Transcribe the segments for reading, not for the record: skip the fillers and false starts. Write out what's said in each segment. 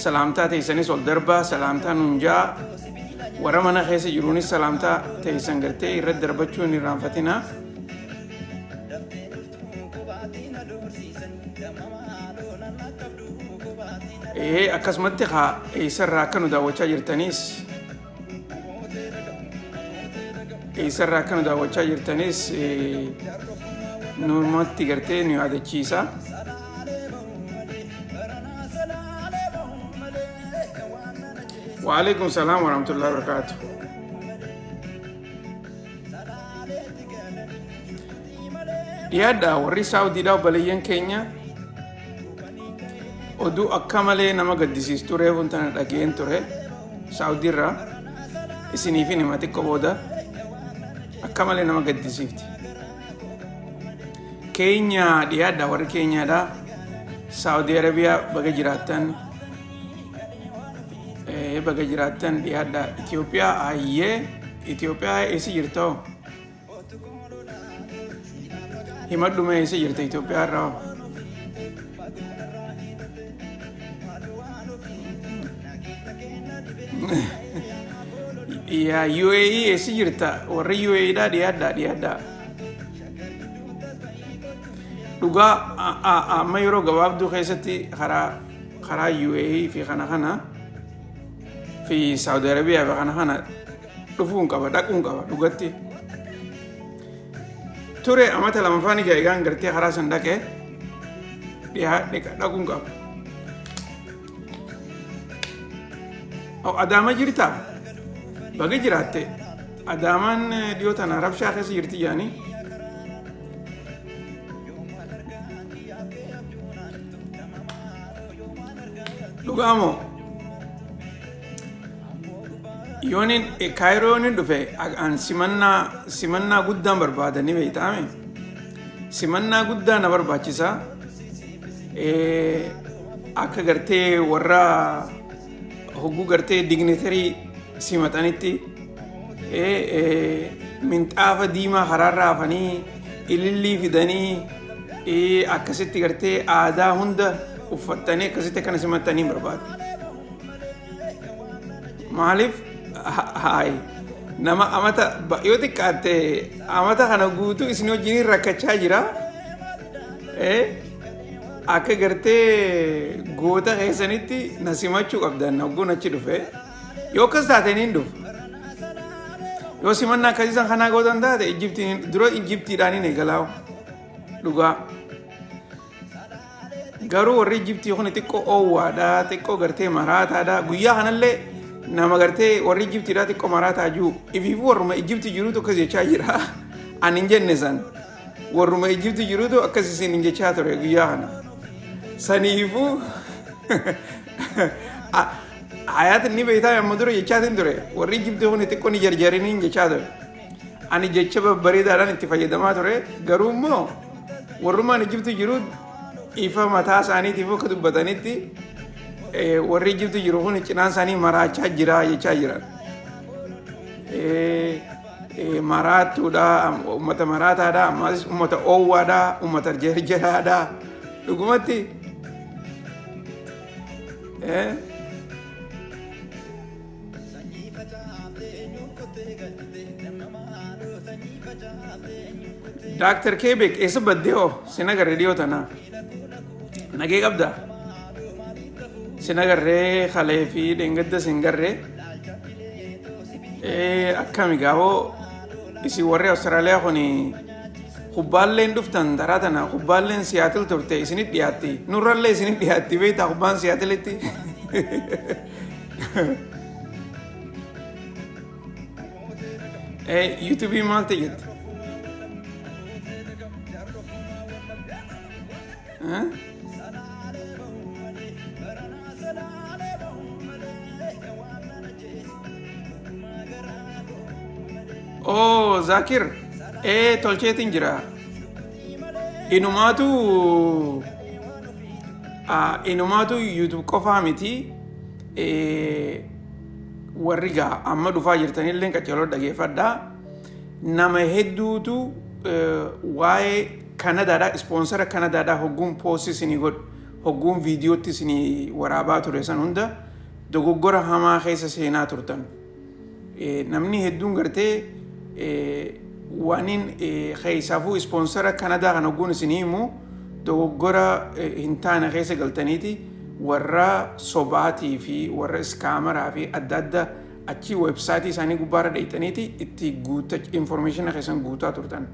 Salaamtaa teessanis ol darbaa, salaamtaa nuun ja'a. Warra mana keessa jiruunis salaamtaa teessan gartee irratti darbachuu hin irraanfatinaa. Ee akkasumatti haa eessarraa akka nu daawwachaa jirtaniis eessarraa akka nu daawwachaa jirtaniis numatti gartee nu yaadachiisa. Waalaikum salaam warahmatullahi wabarakatuh. Dhiyaadha warri Saawudiidhaa obboleeyyan keenya oduu akka malee nama gaddisiistu reefuun tana dhageen ture Saawudiirraa isiniifin hima xiqqoo booda akka malee nama gaddisiifti. Keenya dhiyaadha warri keenyaadha Saawudii Arabiyaa baga jiraattan baga jiraattan dhiyaadha Itoophiyaa ayyee Itoophiyaa eessa jirtoo? Himadhu mee eessa jirta Itoophiyaa irraa hoo? Yaa UAE eessa jirta? Warri UAE dhaa dhiyaadhaa dhiyaadhaa. Dhugaa amma yeroo gabaabduu keessatti karaa karaa UAE fi kana kana fi Saudi Arabiyaa fi kana kana dhufuun qaba dhaquun qaba dhugatti ture amata lamaffaan egaa egaan gartee karaa san dhaqee dhiyaa dhaquun qaba. Oh, Adaama jirtaa? Baga jiraatte. Adaamaan dhiyoo tana rabshaa keessa jirti jaanii. Dhugaa moo? Yoonin Kaayiroo yoonin dhufe an simannaa simannaa guddaan barbaada ni beektaame. Simannaa guddaa na barbaachisa. Akka gartee warra hogguu gartee dignitarii simatanitti minxaafa diimaa karaarra hafanii ilillii fidanii akkasitti gartee aadaa hunda uffattanii akkasitti akkana simattanii barbaada. Maaliif haayi nama amata yoo xiqqaatte amata kana guutuu isin wajjin rakkachaa jira. Akka gartee goota keessanitti na simachuu qabdan hogguun achi dhufe. Yoo akkas taate niin dhufa. Yoo simannaa akkasii san kanaa gootan taate Ijiptiin dura Ijiptiidhaan hin eegalaawu. Dhugaa. Garuu warri Ijiptii kun xiqqoo oowwaadha, xiqqoo gartee maraataadha. Guyyaa kanallee nama gartee warri Ijiptiidha xiqqoo maraataa jiru. Ifiifuu warruma Ijiptii jirutu akkas jechaa jira. Ani hin jenne san. Warruma Ijiptii jirutu akkas isin hin jechaa ture guyyaa kana. Saniifuu Hayaat inni beektaa amma dura jechaatiin ture. Warri Ijiptii kun xiqqoo ni jarjariniin jechaa ture. Ani jecha babbareedaadhaan itti fayyadamaa ture. Garuu immoo warrummaan Ijiptii jiru ifa mataa isaaniitiif akka dubbatanitti warri Ijiptii jiru kun cinaan isaanii maraachaa jira jechaa jiran. Maraattuudha, uummata maraataadha, ammas uummata oowwaadha, uummata jarjaraadha. Dhugumatti Daaktar Keebek eessa baddee hoo? Sin agarre dhiyoo tanaa. Nagee qabda? Sin agarree kalee fi dheengadda sin garree. Akkami gaafoo isin warri Awustiraaliyaa kun kubbaalleen dhuftan taraa tana kubbaalleen Siyaatil turte isinit dhiyaatti. Nurrallee isinit dhiyaatti beektaa kubbaan Siyaatilitti. Yuutuubii maal ta'e jette? Oh, Zakir. Tolcheetiin jira. Inumaatu inumaatu YouTube qofaa miti. Warri gaa amma dhufaa jirtanillee qaccaloo dhageeffadhaa. Nama hedduutu waa'ee Kanadaadhaa ispoonsara Kanadaadhaa hogguun poostii isinii godhu. Hogguun viidiyootti isinii waraabaa ture san hunda dogoggora hamaa keessa seenaa turtan. Namni hedduun gartee waaniin keessaafuu sponsor Kanadaa kan hogguun isinii himu dogoggora hin taane keessa galtaniiti warra sobaatii fi warra scammeraa fi adda adda achi websiteii isaanii gubbaarra dheeyxaniiti itti guuta information keessan guutaa turtan.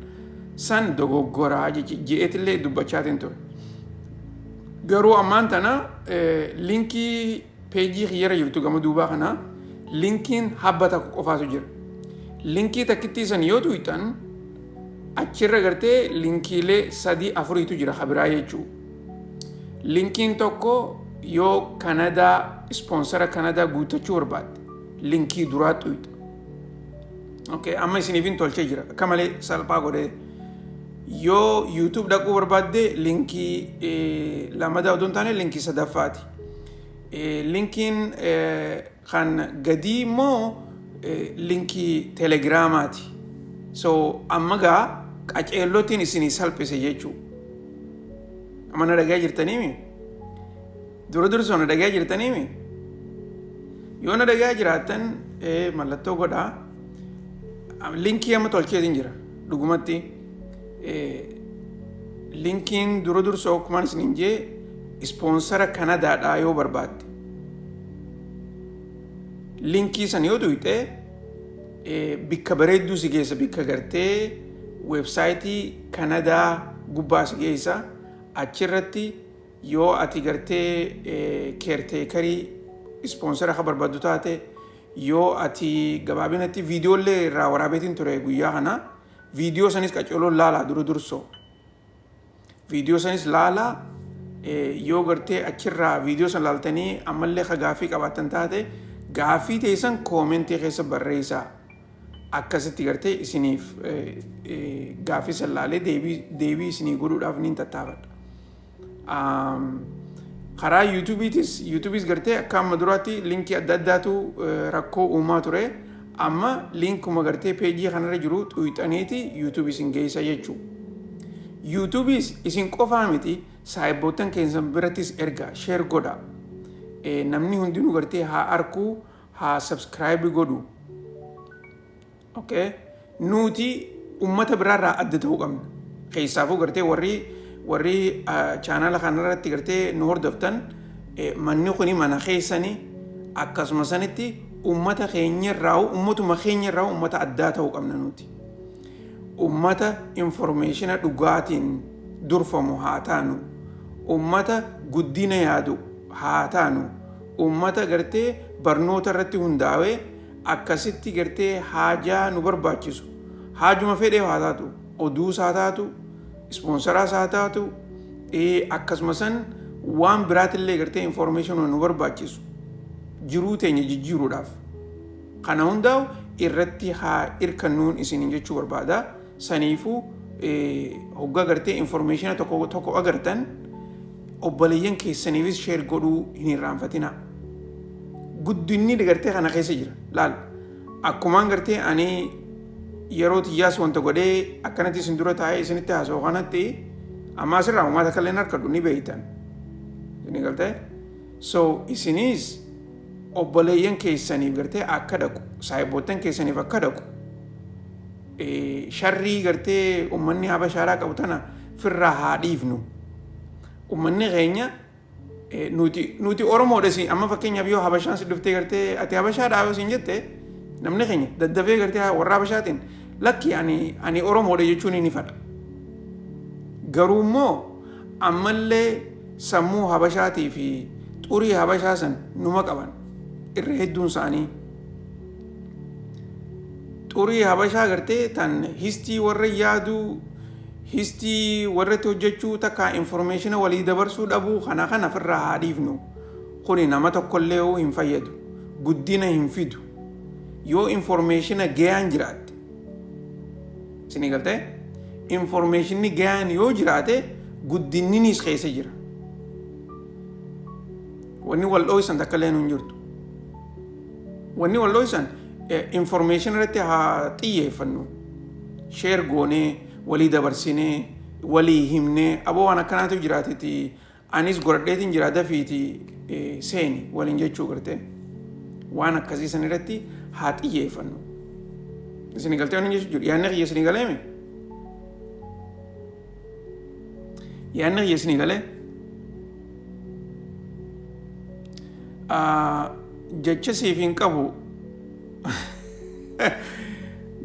San dogoggoraa je'eetillee dubbachaatiin ture. Garuu ammaan tana linkii pageii kiyyarra jirtu gama duubaa kana linkiin habba tokko qofaatu jira. Linkii takkittii san yoo tuqxan achirra gartee linkiilee sadii afuriitu jira kabiraa jechuu. Linkiin tokko yoo Kanadaa sponsor Kanadaa guuttachuu barbaadde linkii duraa tuqxa. Okay, amma isiniifin tolchee jira. Akka malee salphaa godhee. Yoo YouTube dhaquu barbaadde linkii lamadaa odoo hin taane linkii sadaffaati. Linkiin kan gadii immoo linkii Telegramaati. So amma gaa qaceellootiin isinii salphise jechuu. Amma na dhagaa jirtaniimi? Dura dursoo na dhagaa jirtaniimi? Yoo na dhagaa jiraattan mallattoo godhaa. Linkii amma tolcheetiin jira dhugumatti. Linkiin dura dursoo akkumaan isiniin jee sponsor Kanadaadhaa yoo barbaadde. Linkii san yoo tuqxe bikka bareedduu si geessa, bikka gartee websiteii Kanadaa gubbaa si geessa. Achirratti yoo ati gartee caretakerii sponsor akka barbaaddu taate, yoo ati gabaabinatti viidiyoolee irraa waraabeetiin ture guyyaa kana, viidiyoo sanis qaceeloon laalaa. Dura dursoo viidiyoo sanis laalaa. Yoo gartee achirraa viidiyoo san laaltanii ammallee ka gaaffii qabaattan taate, gaaffii teessan commentii keessa barreessaa. Akkasitti gartee isiniif gaaffii san laalee deebii isinii godhuudhaaf niin tattaafadha. Karaa YouTubeiitis, YouTubeis gartee akka amma duraatti linkii adda addaatu rakkoo uumaa ture. Amma linkuma gartee pageii kanarra jiru xuyxaniiti YouTube isin geessa jechuudha. YouTubeis isin qofaa miti, saayibboottan keessan birattis erga share godha. Namni hundinuu gartee haa arkuu, haa subscribe godhu. Okay? Nuti ummata biraarraa adda ta'uu qabna. Keessaafuu gartee warri channela kanarratti gartee nu hordoftan, manni kuni mana keessanii. Akkasuma sanitti ummata keenyarraa, ummatuma keenyarraa ummata addaa ta'uu qabna nuti. Ummata informationa dhugaatiin durfamu haa taanu. Ummata guddina yaadu haa taanu. Ummata gartee barnoota irratti hundaa'ee akkasitti gartee haajaa nu barbaachisu. Haajuma fedhee haa taatu, oduus haa taatu, sponsoraas haa taatu, akkasuma san waan biraatillee gartee information nu barbaachisu jiruu teenya jijjiiruudhaaf. Kana hundaa'u irratti haa irkannuun isiniin jechuu barbaada. Saniifuu hoggaa gartee informationa tokko tokko agartan obboleeyyan keessaniifis share godhuu hin irraanfatina. Guddinni gartee kana keessa jira. Laal, akkumaan gartee ani yeroo xiyyaas wanta godhee akkanatti isin dura taa'ee isinitti haasa'u kanatti, amma asirraa uummata akka illee harkadhu ni beeytan. Isin galtee? So isinis obboleeyyan keessaniif gartee akka dhaqu, saayibboottan keessaniif akka dhaqu, sharrii gartee uummanni habashaadhaa qabu tana firraa haa dhiifnu. Uummanni keenya nuti Oromoodha. Si amma fakkeenyaaf yoo habashaan si dhuftee gartee ati habashaadhaa yoo siin jette, namni keenya daddafee gartee warra habashaatiin lakki ani Oromoodha jechuun ni fadha. Garuu immoo ammallee sammuu habashaatii fi xurii habashaa san numa qaban irra hedduun isaanii. Xurii habashaa gartee tan histii warra yaaduu, histii warratti hojjechuu takka informationa walii dabarsuu dhabuu kana ofirraa haa dhiifnu. Kuni nama tokkollee hin fayyadu. Guddina hin fidu. Yoo informationa gayaan jiraatte. Isinii galtee? Informationni gayaan yoo jiraate guddinninis keessa jira. Wanni wal dhooysan takka illee hin jirtu. Wanni wal dhooysan information irratti haa xiyyeeffannu. Share goonee walii dabarsinee walii himnee, aboo waan akkanaatu jiraateeti. Anis godhadheetiin jira dafiiti seeni waliin jechuu gartee. Waan akkasii san irratti haa xiyyeeffannu. Isin galtee waan jechuu jiru. Yaadni kiyya isin galeemi? Yaadni kiyya isin galee? Jecha siif hin qabu.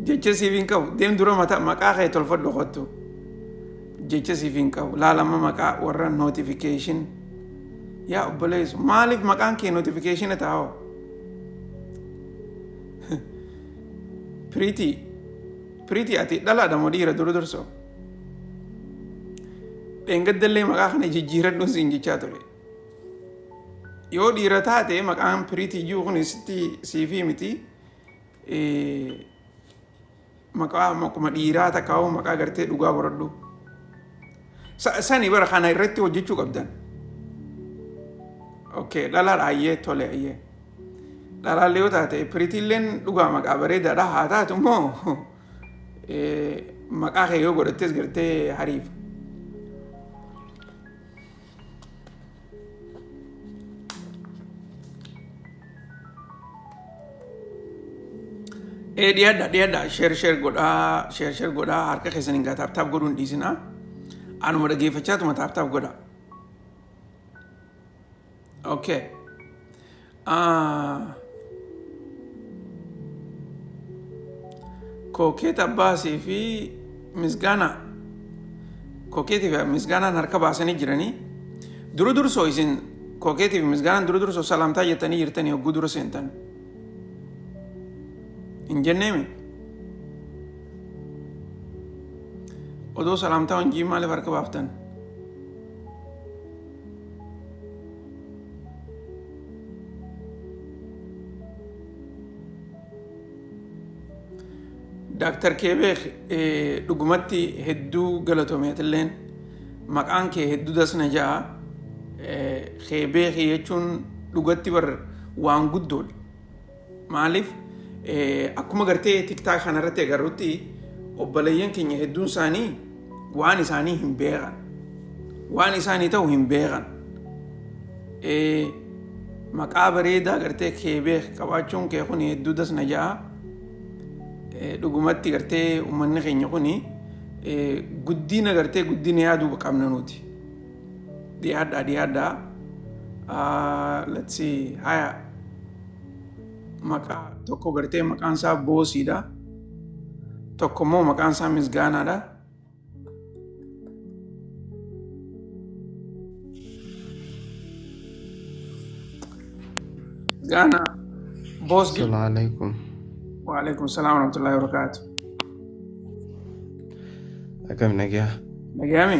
Jecha siif hin qabu. Deem dura mata maqaa kee tolfadhu kottu. Jecha siif hin qabu. Laalama maqaa warra notification. Yaa obboleessu maaliif maqaan kee notification taa'oo? Piriitii Piriitii ati dhalaadha moo dhiira dura dursoo? Dheengaddallee maqaa kana jijjiiradhuun siin jechaa ture. Yoo dhiira taate maqaan piriitii jiru kun sitti siifii miti. Maqaa maquma dhiiraa takkaa'uu maqaa gartee dhugaa godhadhu. Sani bara kana irratti hojjechuu qabdan. Okay, dhalaadha ayyee tole ayyee. Dhalaallee yoo taate piriitiilleen dhugaa maqaa bareedaadha haa taatu immoo maqaa kee yoo godhattes gartee hariif. Ee dhiyaadha dhiyaadha sheer sheer godhaa sheer sheer godhaa harka keessan hin gaa taap taap godhuun dhiisinaa. Anuma dhageeffachaatuma taap taap godha. Okay. Ah. Kookeet Abbaasii fi Misgaanaa. Kookeetii fi Misgaanaan harka baasanii jiranii. Dura dursoo isin kookeetii fi Misgaanaan dura dursoo salaamtaa jettanii jirtanii hogguu dura seentan. Hin jenneemi? Odoo salaamtaa hin maaliif harka baaftan? Daaktar Keebeek dhugumatti hedduu galatoomeetilleen maqaan kee hedduu dasna ja'a. Keebeek jechuun dhugatti bar waan guddoodha. Maaliif akkuma gartee tiktaak kanarratti agarrutti obboleeyyan keenya hedduun isaanii waan isaanii hin beekan. Waan isaanii ta'u hin beekan. Maqaa bareedaa gartee keebeek qabaachuun kee kun hedduu dasna ja'a. Dhugumatti gartee uummanni keenya kun guddina gartee guddina yaaduu qabna nuti. Dhiyaadhaa dhiyaadhaa. Let's see haya maqaa tokko gartee maqaan isaa Boosiidha. Tokko immoo maqaan isaa Misgaanaadha. Misgaanaa Boos Assalamu alaikum. Waalaikum salaam warahmatullahi wabarakatuh. Akkam nagaa? Nagaami?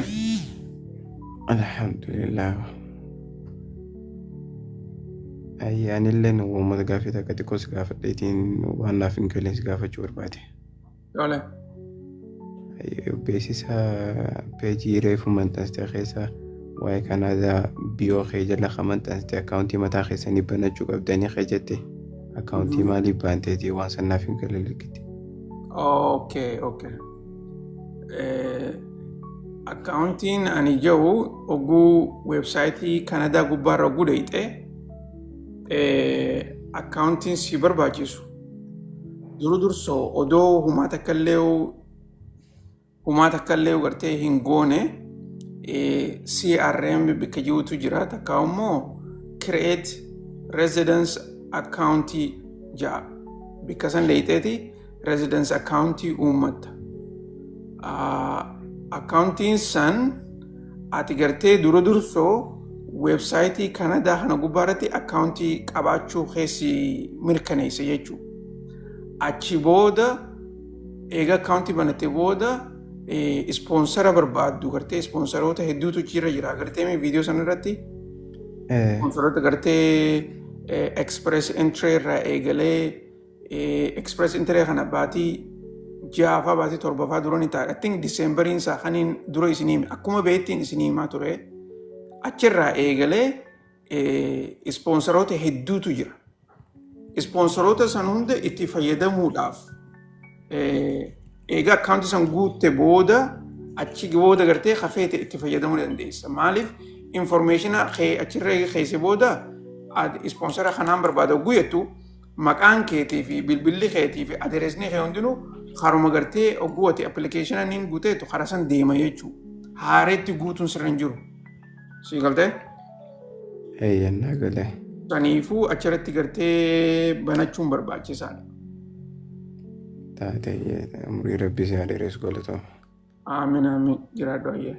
Alhamdulillah. Ayyaanillee uummata gaaffii takka xiqqoo si gaafadheetiin waan naaf hin galeen si gaafachuu barbaade. Tole. Beeksisa peejii reefu maxxansite keessa waa'ee Kanaadaa biyoo kee jala kan maxxansite akkaawuntii mataa keessanii banachuu qabdanii kee jette akkaawuntii maaliif baanteeti waan san naaf hin galle likkiti. Okay, okay. Akkaawuntiin ani jiru oguu weebsaayitii Kanadaa gubbaarra oguu deeyxe akkaawuntiin si barbaachisu duru dursoo odoo humaa takka illee humaa takka illee gartee hin goone CRM bakka jirutu jira takka immoo create residence account ja'a bakka san deeyxeeti residence account uummatta. Akkaawuntiin san ati gartee dura dursoo weebsaayitii Kanadaa kana gubbaa irratti akkaawuntii qabaachuu keessi mirkaneessa jechuudha. Achi booda eega akkaawuntii banatte booda ispoonsara barbaaddu gartee ispoonsaroota hedduutu achirra jira gartee viidiyoo sana irratti ispoonsaroota gartee express entry irraa eegalee express entry kana baatii ja'aafaa baatii torbafaa dura ni ta'a. I think Decemberiin isaa kaniin dura isinii hime akkuma beektiin isinii himaa ture achirraa eegalee ispoonsaroota hedduutu jira. Ispoonsaroota san hunda itti fayyadamuudhaaf eega akkaawuntii san guutte booda achi booda gartee hafeete itti fayyadamuu dandeessa. Maaliif Information kee achirra keesse booda sponsor kanaan barbaada hogguu jettu, maqaan keetii fi bilbilli keetii fi addressni kee hundinuu karuma gartee hogguu ati application niin guuteetu kara san deema jechuudha. Haareetti guutuun sirra hin jiru. Sii galtee? Eeyyan, naa galee. Saniifuu achirratti gartee banachuun barbaachisaadha. Taate, umurii Rabbi si haa dheeressu, galatooma. Aamin, aamin, jiraadhu, ayyee.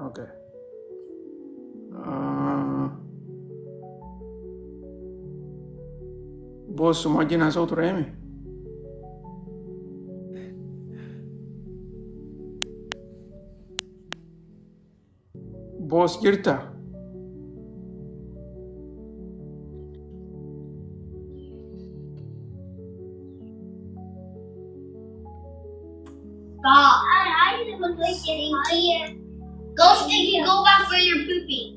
Okay. Boossuma wajjin haasa'u ture himi. Boos, jirta? Stop. Stinky. Go, Stinky. Go back where you're pooping.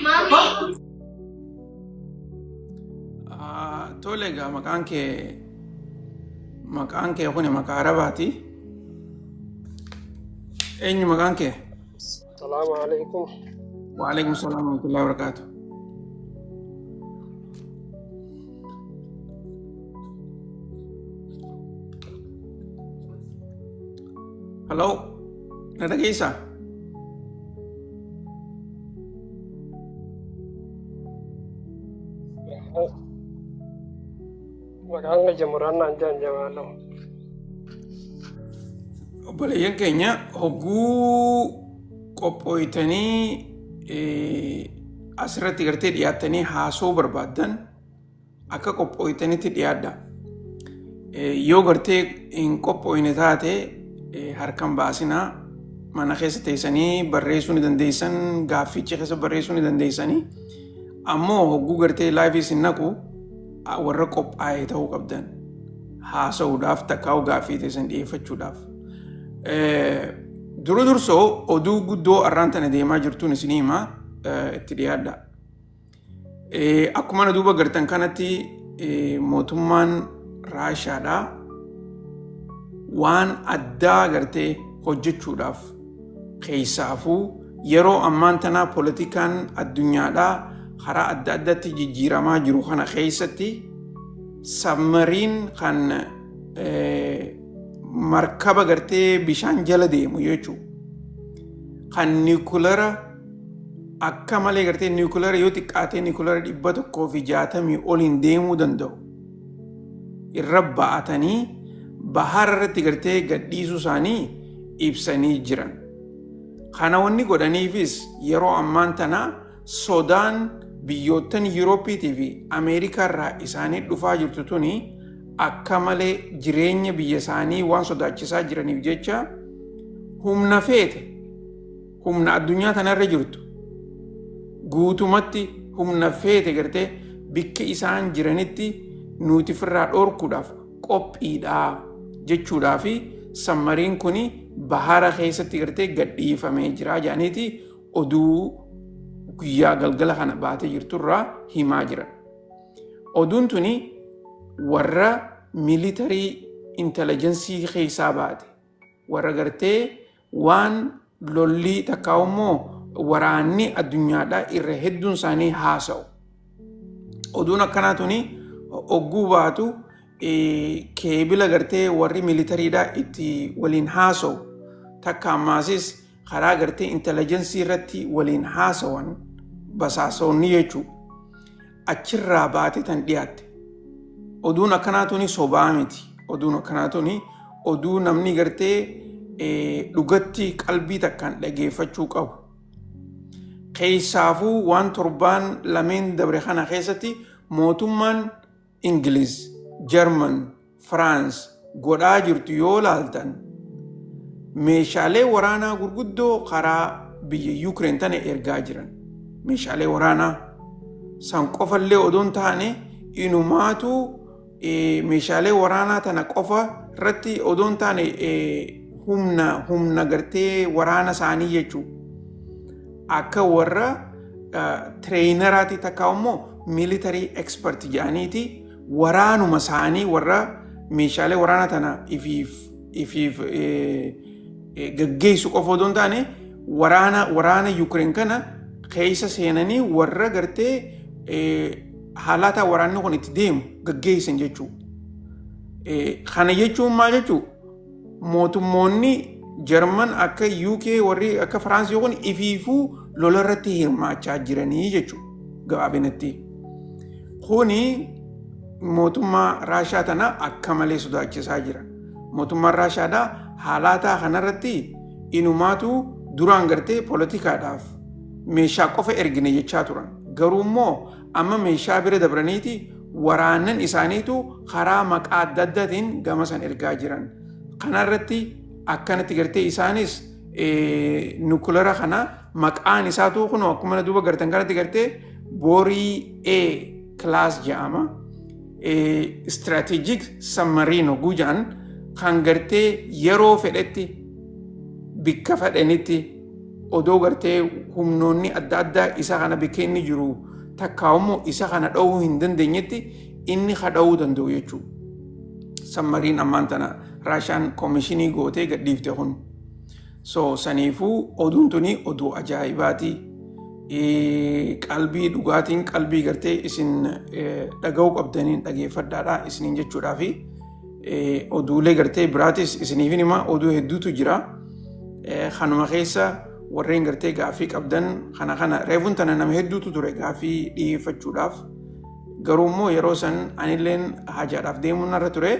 Mommy. Tole egaa, maqaan kee kuni maqaa Arabaati. Eenyu maqaan kee? Salaamu alaikum. Waalaikum salaam wa rahmatullahi wa barakaatu. Hello, na dhageessaa? Maqaan kiyya Muraannaan Jaan Jamaalamu. Obboleeyyan keenya, hogguu qophooytanii asirratti gartee dhiyaattanii haasoo barbaaddan akka qophooytanitti dhiyaadha. Yoo gartee hin qophooyne taate harkan baasinaa, mana keessa teessanii barreessuu ni dandeessan, gaafficha keessa barreessuu ni dandeessanii, ammoo hogguu gartee live isin naqu warra qophaa'e ta'uu qabdan haasa'uudhaaf takkaa'u gaaffii teessan dhiyeeffachuudhaaf. Dura dursoo oduu guddoo arraan tana deemaa jirtuun isinii himaa, itti dhiyaadha. Akkuma na duuba gartan kanatti mootummaan Raashaadhaa waan addaa gartee hojjechuudhaaf, keessaafuu yeroo ammaan tanaa poolitikaan addunyaadhaa karaa adda addaatti jijjiiramaa jiru kana keessatti, submarine kan markaba gartee bishaan jala deemu jechuudha. Kan nuclear akka malee gartee nuclear yoo xiqqaatee nuclear 160 oliin deemuu danda'u irra ba'atanii bahara irratti gartee gadhiisuu isaanii ibsanii jiran. Kana wanni godhaniifis yeroo ammaan tana sodaan biyyoottan Yuurooppiitii fi Ameerikaa irraa isaanii dhufaa jirtu tuni akka malee jireenya biyya isaanii waan sodaachisaa jiraniif jecha, humna feete, humna addunyaa tanarra jirtu guutumatti, humna feete gartee bikka isaan jiranitti nuti firraa dhorkuudhaaf qophiidha jechuudhaa fi submarine kuni bahara keessatti gartee gadhiifamee jira jedhaniiti oduu guyyaa galgala kana baatee jirturraa himaa jiran. Oduun tuni warra military intelligence keessaa baate, warra gartee waan lollii takkaa immoo waraanni addunyaadhaa irra hedduun isaanii haasa'u. Oduun akkanaa tuni ogguu baatu keebila gartee warri militarydhaa itti waliin haasa'u, takka ammaasis karaa gartee intelligence irratti waliin haasawan basaasonni jechuudha. Achirraa baatee tan dhiyaatte. Oduun akkanaa tuni sobaa miti. Oduun akkanaa tuni oduu namni gartee dhugatti qalbii takkaan dhageeffachuu qabu. Keessaafuu waan torbaan lameen dabre kana keessatti mootummaan Ingiliz, Jarman, Firaans godhaa jirtu yoo laaltan, meeshaalee waraanaa gurguddoo karaa biyya Yuukireen tana ergaa jiran. Meeshaalee waraanaa san qofallee odoon taane, inumaatu meeshaalee waraanaa tana qofa irratti odoon taane, humna gartee waraana isaanii jechuudha. Akka warra traineraati takka immoo military expert jedhaniiti waraanuma isaanii warra meeshaalee waraanaa tana ifiif gaggeessu qofa odoo hin taane Waraana waraana Yukireen kana keessa seenanii warra gartee haalaataa waraanni kun itti deemu gaggeessan jechuudha. Kana jechuun maal jechuu? Mootummoonni Jarman akka UK warri akka Firaansii kun ifiifuu lola irratti hirmaachaa jiranii jechuudha gabaabinatti. Kuni mootummaa Raashaa tana akka malee sodaachisaa jira. Mootummaan Raashaadhaa haalaataa kanarratti inumaatu duraan gartee poolitikaadhaaf meeshaa qofa ergine jechaa turan. Garuu immoo amma meeshaa bira dabraniiti waraannan isaaniitu karaa maqaa adda addaatiin gama san ergaa jiran. Kanarratti akkanatti gartee isaanis nukulara kana maqaan isaatu kun akkuma duuba gartan kanatti gartee Borii A class jedhama. Strategic submarine hogguu jedhan kan gartee yeroo fedhetti bikka fedhanitti odoo gartee humnoonni adda addaa isa kana bikka inni jiru takkaa'ummoo isa kana dha'uu hin dandeenyetti inni ka dha'uu danda'u jechuudha. Submarine ammaan tana Raashaan koomishinii gootee gadhiifte kun. So saniifuu oduun tuni oduu ajaa'ibaati. Qalbii dhugaatiin qalbii gartee isin dhaga'uu qabdaniin dhageeffadhaadha isiniin jechuudhaafi oduulee gartee biraatis isiniifin hima oduu hedduutu jira. Kanuma keessa warreen gartee gaaffii qabdan kana kana reefuun tana nama hedduutu ture gaaffii dhiyeeffachuudhaaf. Garuu immoo yeroo san anilleen hajaadhaaf deemuun narra ture.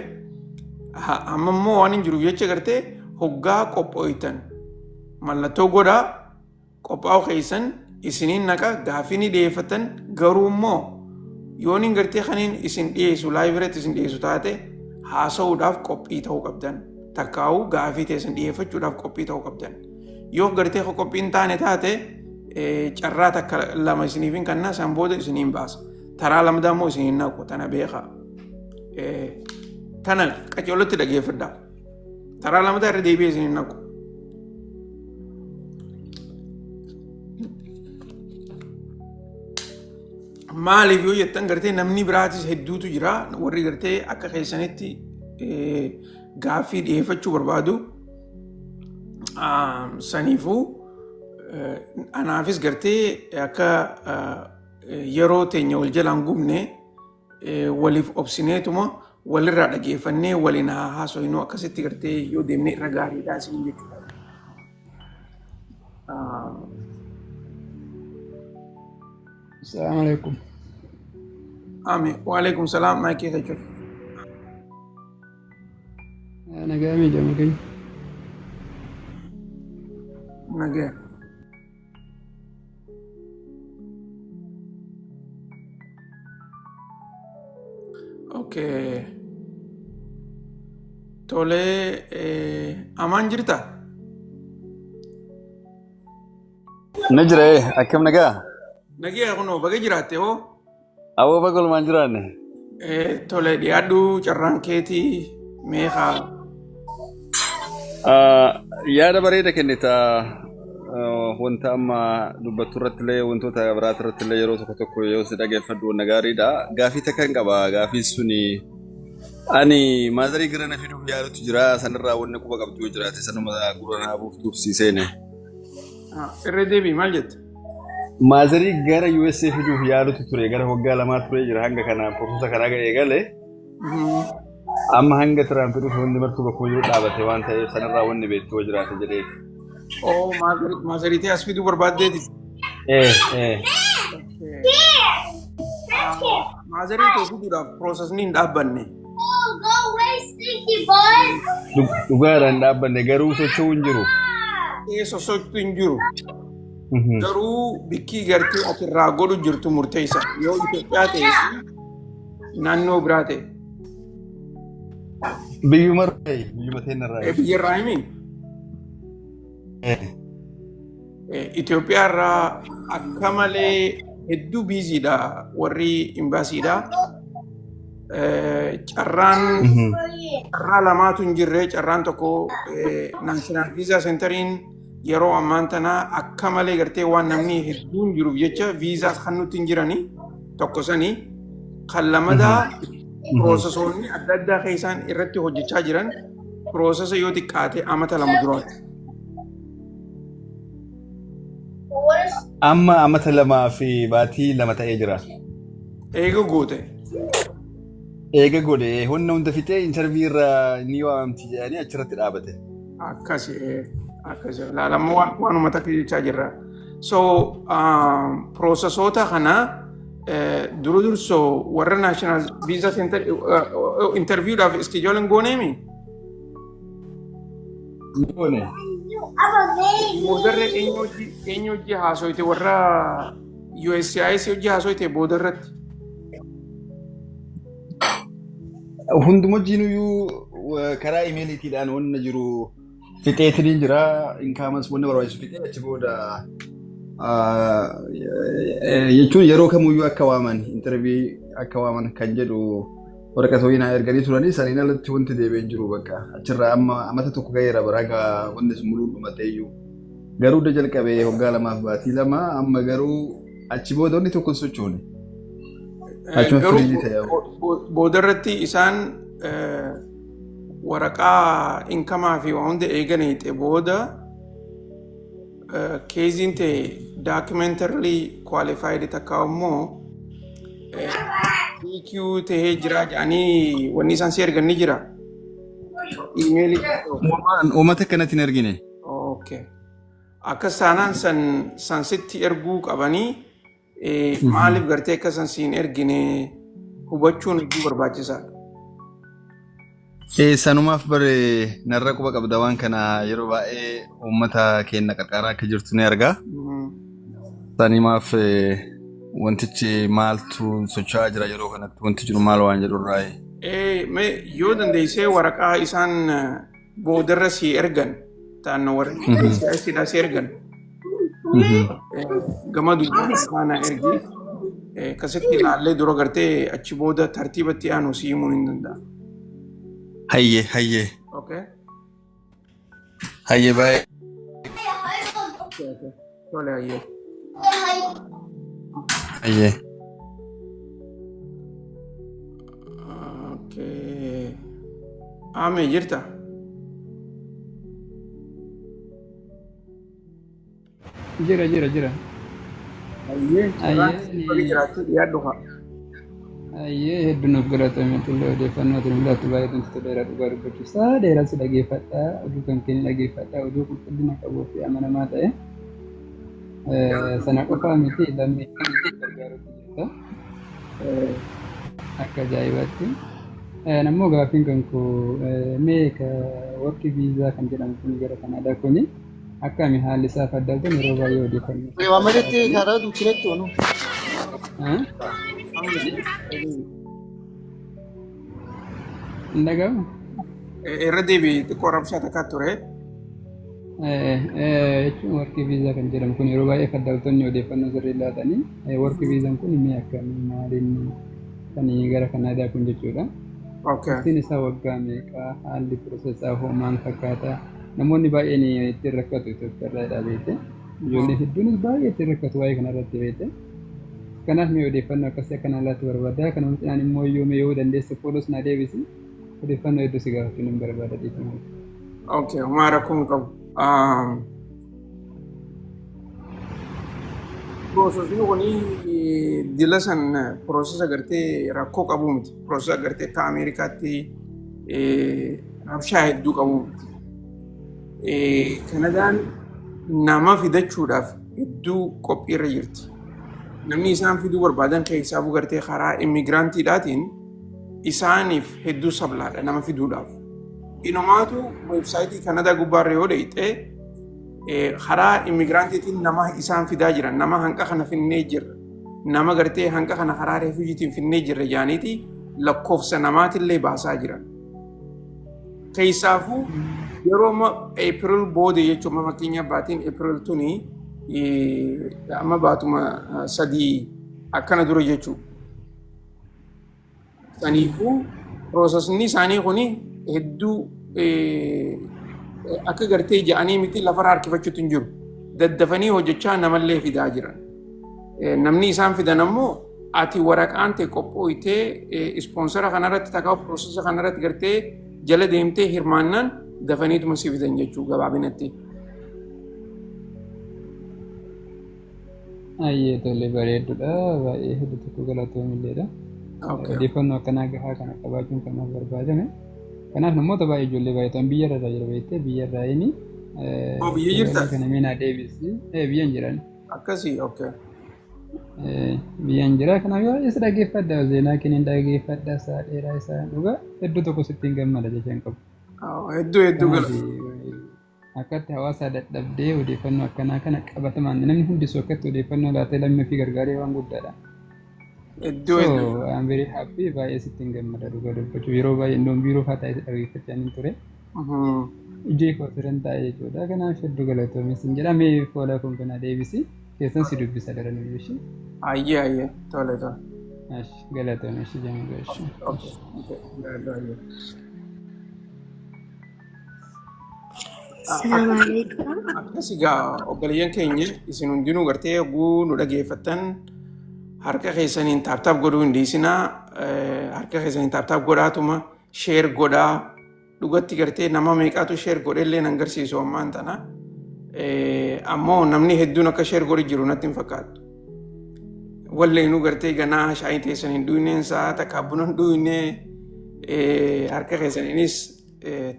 Amma immoo waan hin jiruuf jecha gartee hoggaa qophooytan mallattoo godhaa qophaa'u keessan isiniin naqa gaaffii ni dhiyeeffatan garuu immoo yooniin gartee kaniin isin dhiyeessu live irratti isin dhiyeessu taate haasa'uudhaaf qophii ta'uu qabdan takkaa'uu gaaffii teessan dhiyeeffachuudhaaf qophii ta'uu qabdan yoo gartee qophii hin taane taate carraa takka lama isiniif hin kanna san booda isiniin baasa taraa lamadaa immoo isiniin naqu tana beekaa tana qaceellotti dhageeffadhaa. Taraa lamataa irra deebi'ee isin hin naqu. Maaliif yoo jettan gartee namni biraatis hedduutu jira warri gartee akka keessanitti gaaffii dhiyeeffachuu barbaadu. Saniifuu anaafis gartee akka yeroo teenya wal jalaan gubne waliif obsineetuma walirraa dhageeffannee waliin haa haasoynu akkasitti gartee yoo deemne irra gaariidha isin jechuudha. Assalamu alaikum. Ami, waalaikum salaam maayikii jechuudha. Nagaa miidhama keenya. Nagaa. Okay. Tolee, amaan jirta? Ni jira akkam nagaa? Nagaa kunoo baga jiraatte hoo? Aboo baga walumaan jiraanne. Tole dhiyaadhu carraan keetii meeqa? Yaada bareeda kennita. Wanta amma dubbattu irratti illee wantoota biraati irratti illee yeroo tokko tokko yoo si dhageeffadhu wanna gaariidha. Gaafii takka hin qaba. Gaafii suni ani maazarii gara na fiduuf yaalutu jira. Sanirraa wanni quba qabdu yoo jiraate sanuma gurra naa buuftuuf si seene. Irra deebii maal jette? Maazarii gara USA fiduuf yaalutu ture. Gara waggaa 2 ture jira hanga kana process kana eegale. Amma hanga Tiraamp dhufe wanti martuu bakkuma jiru dhaabate waan ta'eef sanarraa wanni beektu yoo jiraate jedheeti. Oo maazariitii as fiduu barbaaddeeti. Ee ee. Maazarii kee fiduudhaaf processni hin dhaabbanne. Oh, go away, stinky butt. Dhugaadhaan hin dhaabbanne garuu socho'uu hin jiru. Ee sosochuu hin jiru. Garuu bikkii gartee asirraa godhu jirtu murteessa. Yoo Itoophiyaa ta'e fi naannoo biraa ta'e. Biyyuma irraa biyyuma teenyarraa. Biyya irraa himi. Itoophiyaa irraa akka malee hedduu busydha warri imbaasiidha. Carraan carraa lamaatu hin jirre carraan tokko National Visa Centeriin yeroo ammaan tana akka malee gartee waan namni hedduun jiruuf jecha viizaas kan nutti hin jirani tokko sanii kan lamadaa processoonni adda addaa keessaan irratti hojjechaa jiran processa yoo xiqqaate amata 2 duraati. Amma amata 2 fi baatii 2 ta'ee jira. Eega goote. Eega godhe, hunda hunda fixee, interview irra ni waamamti jedhanii achirratti dhaabate. Akkasi, akkasi. Laalammoo waanuma takka jechaa jirra. So processoota kana dura dursoo warra National Visa Center interviewdhaaf schedule hin gooneemi. Goone. Boodarra eenyu hojii haasoyte? Warra USCIS hojii haasoyte boodarratti? Hunduma hojiinuyyuu karaa emailiitiidhaan wanna jiru fixeetiniin jira. Incomeas wanna barbaachisu fixee, achi booda jechuun yeroo kamuyyuu akka waaman, interview akka waaman kan jedhu waraqata wayii naa erganii turanii, saniin alatti wanti deebi'een jiru bakka achirraa amma amata tokko ga'eera baraa wanni sun muluun dhumatee iyyuu. Garuu da jalqabee waggaa 2 fi baatii 2, amma garuu achi booda wanni tokko hin sochoone. Achuma Garuu freeze ta'e. Boodarratti isaan waraqaa incomeaa fi waan hunda eegan hiixee booda caseiin ta'e documentarily qualified takka immoo DQ tahee jira jedhanii wanni isaan si ergan ni jira. Emailii. Uummata akkanatti hin ergine. Okay. Akkas taanaan san sitti erguu qabanii, maaliif gartee akka san siin ergine hubachuun hedduu barbaachisaadha. Sanumaaf bare narra quba qabda, waan kana yeroo baay'ee uummata keenya qarqaaraa akka jirtu ni argaa. Sanimaaf wantichi maaltu socho'aa jira yeroo kanatti, wanti jiru maal waan jedhu irraa. Mee yoo dandeessee waraqaa isaan boodarra si ergan, ta'an warra siidhaa si ergan, gama duubaa faana ergi, akkasitti ilaallee dura gartee achi booda tartiibatti aanu si himuun hin danda'a. Hayyee. Okay. Hayyee, baay'ee. Tole, hayyee. Hayyee. Okay. Ame jirta? Jira, jira, jira. Hayyee. Carraan Hayyee. baga jiraattee dhiyaadhu haa. Hayyee, hedduu nuuf galatoomi. Tullee, odeeffannoo ati nuuf laattu baay'ee nutti toleera. Dhugaa dubbachuuf sa'a dheeraa si dhageeffadha, oduu kan keenya dhageeffadha, oduu qulqullina qabuu fi amanamaa ta'e. Sana qofaa miti, lammii gargaaruutti jirta akka ajaa'ibaatti. Nammoo gaaffiin kan koo, mee ka work visa kan jedhamu kun gara Kanaadaa kuni akkami haalli isaa? Faddaltan yeroo baay'ee odeeffannoo Waamaletti karaa dukkinetti onu. Eh? Hin dhaga'amu? Irra deebi, xiqqoo rabshaa takkaa ture. Jechuun work visa kan jedhamu kun yeroo baay'ee faddaltoonni odeeffannoo sirrii laatanii, work visaan kun mee akkamii, maaliin kan gara Kanaadaa kun jechuudha. Turtiin isaa waggaa meeqa? Haalli processaa hoo maal fakkaata? Namoonni baay'een ittiin rakkatu Itoophiyaa irraa beekte. Ijoolleen hedduunis baay'ee ittiin rakkatu waa'ee kanarratti, beekte. Kanaaf mee odeeffannoo akkasii akka naa laattu barbaada. Kanuma cinaan immoo iyyuu mee yoo dandeesse follows naa deebisi. Odeeffannoo hedduu si gaafachuu nan barbaada, dhiifama. Okay, homaa rakkoo hin qabu. Processni kuni dila san processa gartee rakkoo qabu miti. Processa gartee akka Ameerikaatti rabshaa hedduu qabu miti. Kanadaan nama fidachuudhaaf hedduu qophiirra jirti. Namni isaan fiduu barbaadan keessaafuu gartee karaa immigrantiidhaatiin isaaniif hedduu sablaadha nama fiduudhaaf. Inumaatu websiteii Kanadaa gubbaarra yoo dhayxee, karaa immigrantiitiin nama isaan fidaa jiran, nama hanqa kana finnee jirra. Nama gartee hanqa kana karaa refugeetiin finnee jirra jaaniiti lakkoofsa namaatillee baasaa jiran. Keessaafuu yeroo amma April booda jechuun, amma fakkeenyaaf baatiin April tuni amma baatuma 3 akkana dura jechuudha. Saniifuu processni isaanii kuni hedduu akka gartee ja'anii miti, lafarra harkifachuutu hin jiru. Daddafanii hojjechaa namallee fidaa jiran. Namni isaan fidan ammoo ati waraqaan ta'e qophooytee sponsora kanarratti takkaa processa kanarratti gartee jala deemtee hirmaannaan dafaniituma si fidan jechuu gabaabinatti. Ayyee, tole, bareedduudha. Baay'ee hedduu tokko galatoomilleedha. Okay. Odeeffannoo akkanaa gahaa kana qabaachuun kanaaf barbaadame. Kanaaf namoota baay'ee, ijoollee baay'ee biyya irra jira beektee, biyya irraa inni. Oh, biyya jirta? Kana mee naa deebisi. Biyyan jiran. Akkasii, okay. Biyyan jira. Kanaaf yoo isa dhaggeeffadha, seenaa kennin dhaggeeffadha, isaa dheeraa isaa dhugaa hedduu tokko sittiin gammada jecha hin qabu. Hedduu hedduu Kanaaf gala. Akkatti hawaasa dadhabdee odeeffannoo akkanaa kana qabatamaan namni hundisuu akkatti odeeffannoo laatee lammii ofii gargaaree waan guddaadha. Hedduu So hedduu. I'm very happy, baay'ee sittiin gammada dhugaa dubbachuuf. Yeroo baay'ee indoon biiroo fa'aa taa'ee dhaggeeffachaa hin ture. Ijee koo asiran taa'ee jechuudha. Kanaaf hedduu galatoomi sin jedha. Mee fuula kun kana deebisi. Keessan si dubbisa daran iyyuu. Ayyee, tole tole. Ash, galatoomi ishee jamiidha ishee. Okay. Ayyee. Assalamu alaikum. Akkas egaa, obboleeyyan keenya, isin hundinuu gartee hogguu nu dhageeffattan harka keessaniin tap tap godhuu hin dhiisinaa. Harka keessaniin tap tap godhaatuma share godhaa. Dhugatti gartee nama meeqaatu share godhellee nan agarsiisu ammaan tana. Ammoo namni hedduun akka share godhu jiru natti hin fakkaatu. Walleenuu gartee ganaa shaayii teessan hin dhuyneen, sa'a takka buna hin dhuyne, harka keessaniinis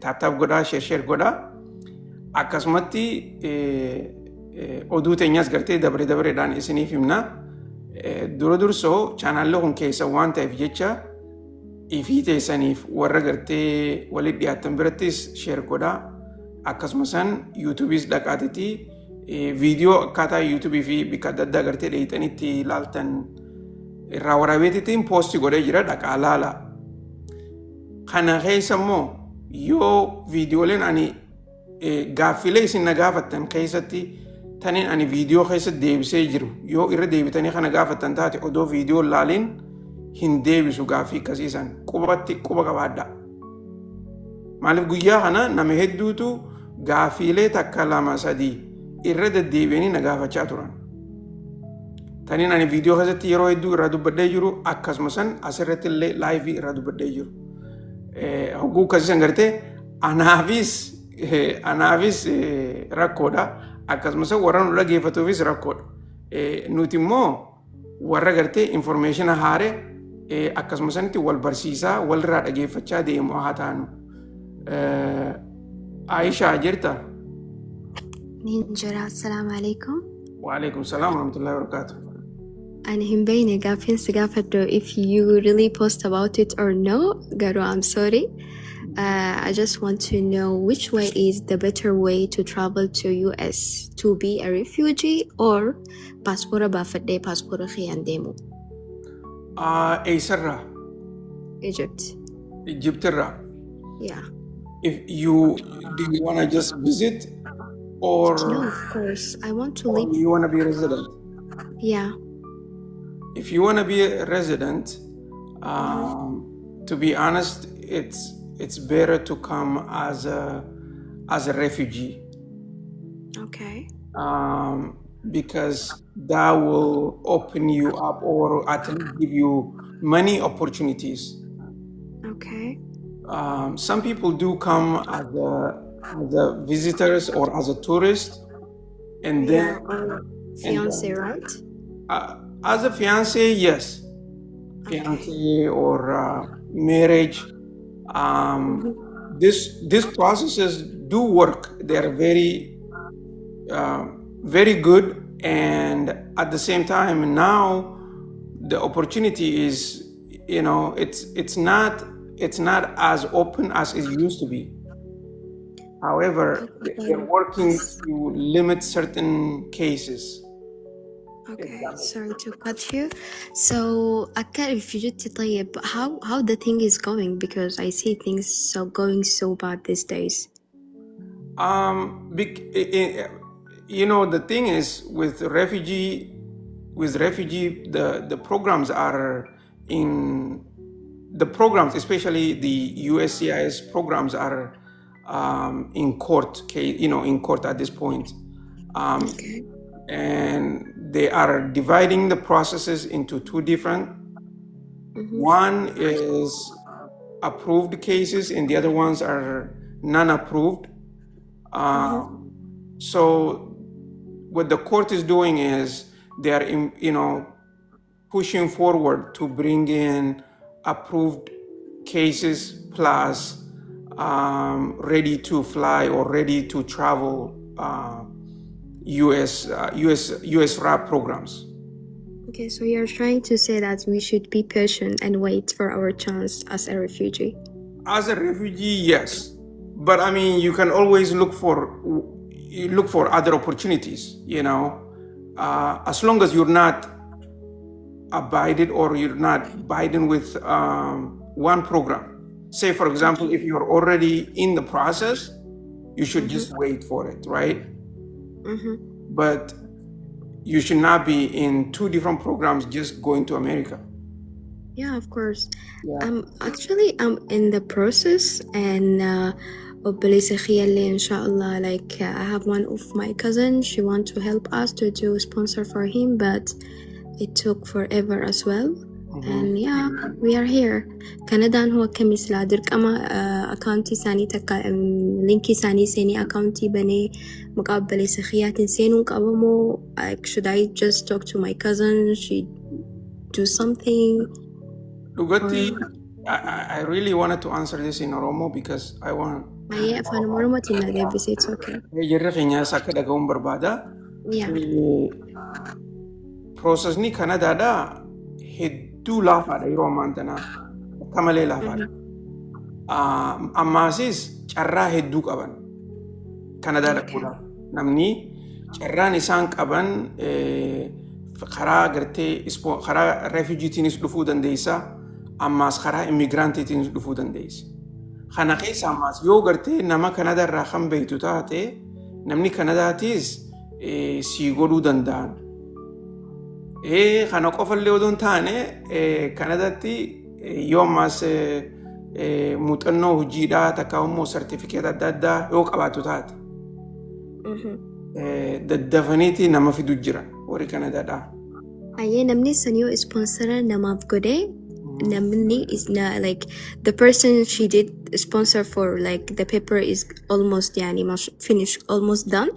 tap tap godhaa, share share godhaa. Akkasumatti oduu teenyas gartee dabre dabreedhaan isiniif himna. Dura dursoo chaanaalli kun keessa waan ta'eef jecha ifii teessaniif warra gartee walitti dhiyaatan birattis share godhaa. Akkasuma san YouTubeis dhaqaatiti viidiyoo akkaataa YouTubeii fi bakka adda addaa gartee dheeyxanitti ilaaltan irraa waraabeetitiin post godhee jira, dhaqaa laala. Kana keessa immoo yoo viidiyooleen ani gaaffilee isin na gaafattan keessatti taniin ani viidiyoo keessa deebisee jiru yoo irra deebitanii kana gaafattan taate, odoo viidiyoo laaliin hin deebisu. Gaaffii akkasiisan qubatti quba qabaadha. Maaliif, guyyaa kana nama hedduutu gaaffiilee takka, lama, sadii irra deddeebi'anii na gaafachaa turan. Taniin ani viidiyoo keessatti yeroo hedduu irraa dubbadhee jiru, akkasuma san asirratti illee live irraa dubbadhee jiru. Hogguu akkasiisan gartee anaafis rakkoodha. Akkasumas warra nu dhageeffatuufis rakkoodha. Nuti immoo warra gartee information haare akkasuma sanitti wal barsiisaa, walirraa dhageeffachaa deemu haa taanu. Aishaa, jirta? Nin jira. Assalaamu alaikum. Waalaikum salaam warahmatullahi wabarakatuh. Ani hin beekne gaaffiin si gaafadhu if you really post about it or no. Garuu I'm sorry. I just want to know which way is the better way to travel to US, to be a refugee or paaspoora baafadhee paaspoora kiyyaan deemu. Eessarraa? Egypt. Egyptirraa. Yeah. If you do you want to just visit or No, of course. I want to or live. you want to be a resident? Yeah. If you want to be a resident, to be honest, it's better to come as a refugee because that will open you up or at least give you many opportunities. Some people do come as a visitors or as a tourist, and then Yeah. Or fiance, right? As a fiance, yes, fiance or marriage. This these processes do work. They are very good, and at the same time, now the opportunity is it's not as open as it used to be. However, they're working to limit certain cases. Okay, sorry to cut you. So akka refugeetti طيب, how the thing is going, because I see things so going so bad these days. The thing is with refugee, the programs are in the programs, especially the USCIS programs, are in court. In court at this point, and they are dividing the processes into two different. One is approved cases, and the other ones are non-approved. So what the court is doing is They are in, pushing forward to bring in approved cases plus ready to fly or ready to travel US US US RAP programs. Okay, so you're trying to say that we should be patient and wait for our chance as a refugee. As a refugee, yes, but I mean, you can always look for other opportunities. As long as you're not abided or you're not binding with one program. Say, for example, if you're already in the process, you should just wait for it, right? Mm-hmm. But you should not be in two different programs just going to America. Yeah, of course. Yeah. Actually, I'm in the process and obboleessa kiyyallee inshallah, like I have one of my cousins, she want to help us to do sponsor for him, but it took forever as well. And yeah, we are here. Kanadaan hoo akkami silaa dirqama akkaawuntii isaanii takka linkii isaanii seenii akkaawuntii banee maqaa obboleessa kiyyaatiin seenuun qaba moo, like, should I just talk to my cousin, she do something? Dhugatti, or I really wanted to answer this in Oromo because I want Baay'ee afaan Oromootiin na deebisee, it's okay. Jarri keenyaas akka dhaga'uun barbaada. Yeah. Processni Kanadaadhaa hedduu laafaadha yeroo ammaan tanaa. Akka malee laafaadha. Ammaasis carraa hedduu qaban Kanadaa dhaquudhaaf. Namni carraan isaan qaban karaa gartee karaa refugeetiinis dhufuu dandeessa. Ammaas karaa immigrantiitiinis dhufuu dandeessa. Kana keessa ammaas yoo gartee nama Kanadaa irraa kan beektu taate, namni Kanadaatis sii godhuu danda'an. Kana qofallee odoo hin taane, Kanadaatti yoo ammaas muuxannoo hojiidhaa takka immoo sartifikeeta adda addaa yoo qabaattu taate, daddafaniiti nama fidu jiran warri Kanadaadhaa. Hayyee, namni san yoo sponsora namaaf godhe, namni is na like the person she did sponsor for, like the paper is almost yani finished, almost done.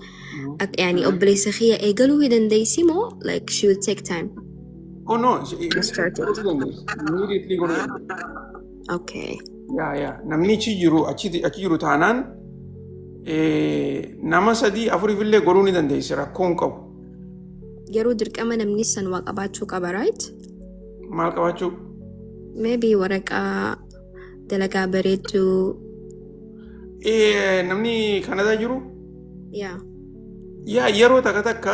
Yani obboleessa kiyya eegaluu ni dandeessi moo like she will take time Oh no, to start it? Godhuu dandeessi. Immediately godhuu dandeessi. Okay. Yeah. Namni achi jiru taanaan nama sadii afuriif illee godhuu ni dandeessi, rakkoo hin qabu. Garuu dirqama namni san waa qabaachuu qaba, right? Maal qabaachuu? Maybe waraqaa dalagaa bareedduu. Namni Kanadaa jiru? Yeah. Yaa, yeroo takka takka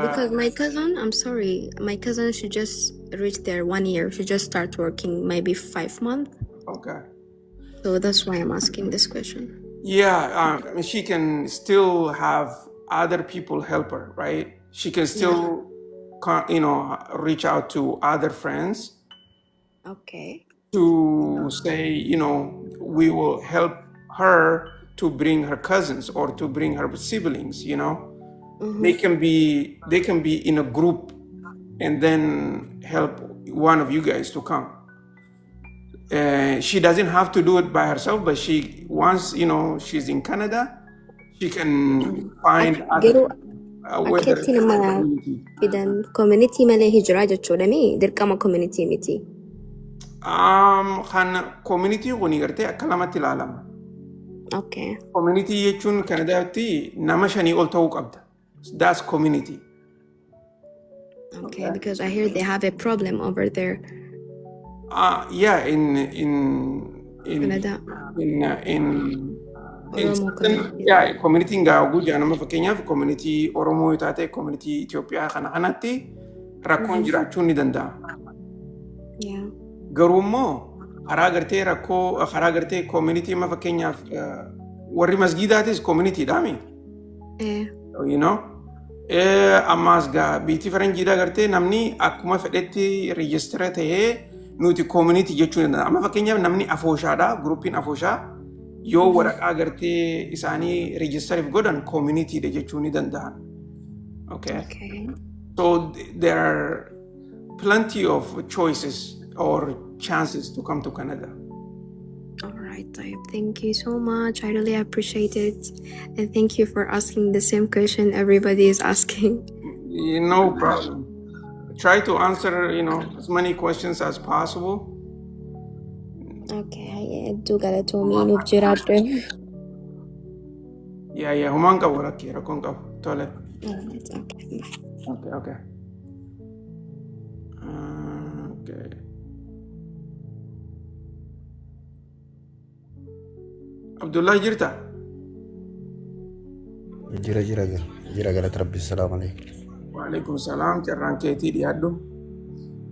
Because my cousin, I'm sorry, my cousin, she just reached there one year. She just started working maybe 5 months. So that's why I'm asking this question. Yeah, I mean, she can still have other people help her, right? She can still, reach out to other friends to say, we will help her to bring her cousins or to bring her siblings. They can be in a group and then help one of you guys to come. She doesn't have to do it by herself, but she once she's in Canada, she can find other Garuu whether akkeetti nama community. Fidan community malee hijiraa jechuudha mi dirqama community miti? Kan community kuni gartee akka lamatti ilaalama. Community jechuun Kanadaatti nama shanii ol ta'uu qabda. That's community. Okay, because I hear they have a problem over there. Yeah, in Canada. in Oromo certain community. Yeah, community gaa guddaa nama fakkeenyaaf community Oromoo yoo taate, community Itoophiyaa kana kanatti rakkoon jiraachuu ni danda'a. Garuu immoo karaa gartee rakkoo karaa gartee community amma fakkeenyaaf warri masgiidaatis community dhaami. Ammaas gaa biitii faranjiidhaa gartee namni akkuma fedhetti register ta'ee nuti community jechuu ni danda'a. Amma fakkeenyaaf namni afooshaadha, groupiin afooshaa yoo waraqaa gartee isaanii registeriif godhan communityidha jechuu ni danda'an. Okay. So there are plenty of choices or chances to come to Canada. All right, Taib. Thank you so much. I really appreciate it. And thank you for asking the same question everybody is asking. No problem. Try to answer, as many questions as possible. Okay, hayyee hedduu galatoomii nuuf jiraadhu. Yeah, humaan qabu rakkee rakkoon qabu. Tole. Alright, okay, bye. Okay. Okay. Abdullah jirta? Jira jira jira jira galata rabbi salaamu alaikum. Waalaikum salaam carraan keetii dhiyaadhu.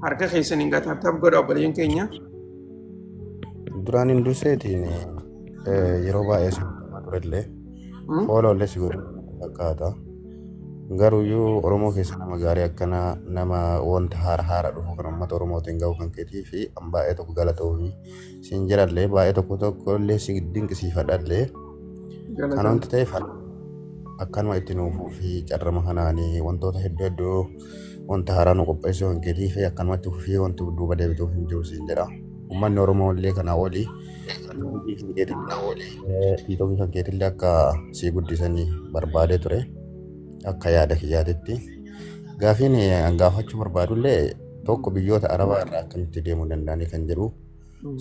Harka keessan hin gataabtaaf godha obboleeyyan keenya. Duraan hin durseetiin yeroo baay'ee si turellee foolollee si godhu fakkaata. Garuuyyuu Oromoo keessa nama gaarii akkana nama wanta haara haara dhufu kan uummata Oromootiin gahu kan keetii fi an baay'ee tokko galatoomii siin jedhallee baay'ee tokko tokko illee si dinqisiifadhallee kan wanti ta'eef akkanuma itti nuufuu fi carrama kanaanii wantoota hedduu hedduu wanta haaraa nu qopheessuu kan keetii fi akkanumatti fufii wanti duuba deebituuf hin jiru siin jedha. Uummanni Oromoo illee kanaa olii tiitookii kan keetillee akka sii guddisanii barbaadee ture akka yaada kiyyaatitti. Gaafiin an gaafachuu barbaadullee tokko biyyoota Arabaa irraa akkamitti deemuu danda'anii kan jedhu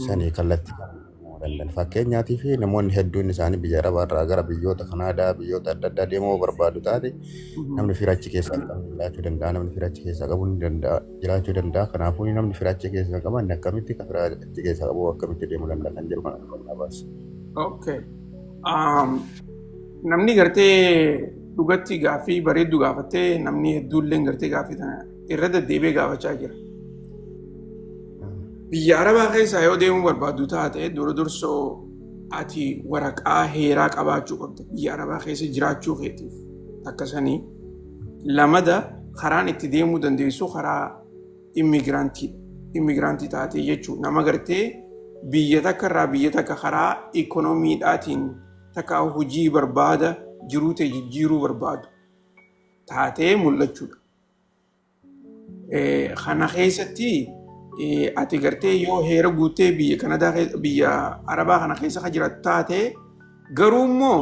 sanii kallattii deemuu danda'an. Fakkeenyaatii fi namoonni hedduun isaanii biyya Arabaa irraa gara biyyoota Kanaadaa biyyoota adda addaa deemuu barbaadu taate namni fira achi keessaa qabu jiraachuu danda'a namni fira achi keessaa qabu ni danda'a jiraachuu danda'a. Kanaafuu namni fira achi keessaa qaban akkamitti ka fira achi keessaa qabu akkamitti deemuu danda'a kan jedhu kana qonnaa baasa. Okay. Namni gartee dhugatti gaaffii bareeddu gaafattee namni hedduullee gartee gaaffii tana irra deddeebi'ee gaafachaa jira. Biyya Arabaa keessaa yoo deemuu barbaaddu taate dura dursoo ati waraqaa heeraa qabaachuu qabda. Biyya Arabaa keessa jiraachuu keetiif akkasanii lamada karaan itti deemuu dandeessu karaa immigiraantiidha. Immigiraantii taatee jechuudha. Nama gartee biyya takka irraa biyya takka karaa ikoonomiidhaatiin takka hojii barbaada jiruu ta'e jijjiiruu barbaadu taatee mul'achuudha. Kana keessatti ati gartee yoo heera guutee biyya Kanadaa biyya Arabaa kana keessa kan jiraattu taate garuu immoo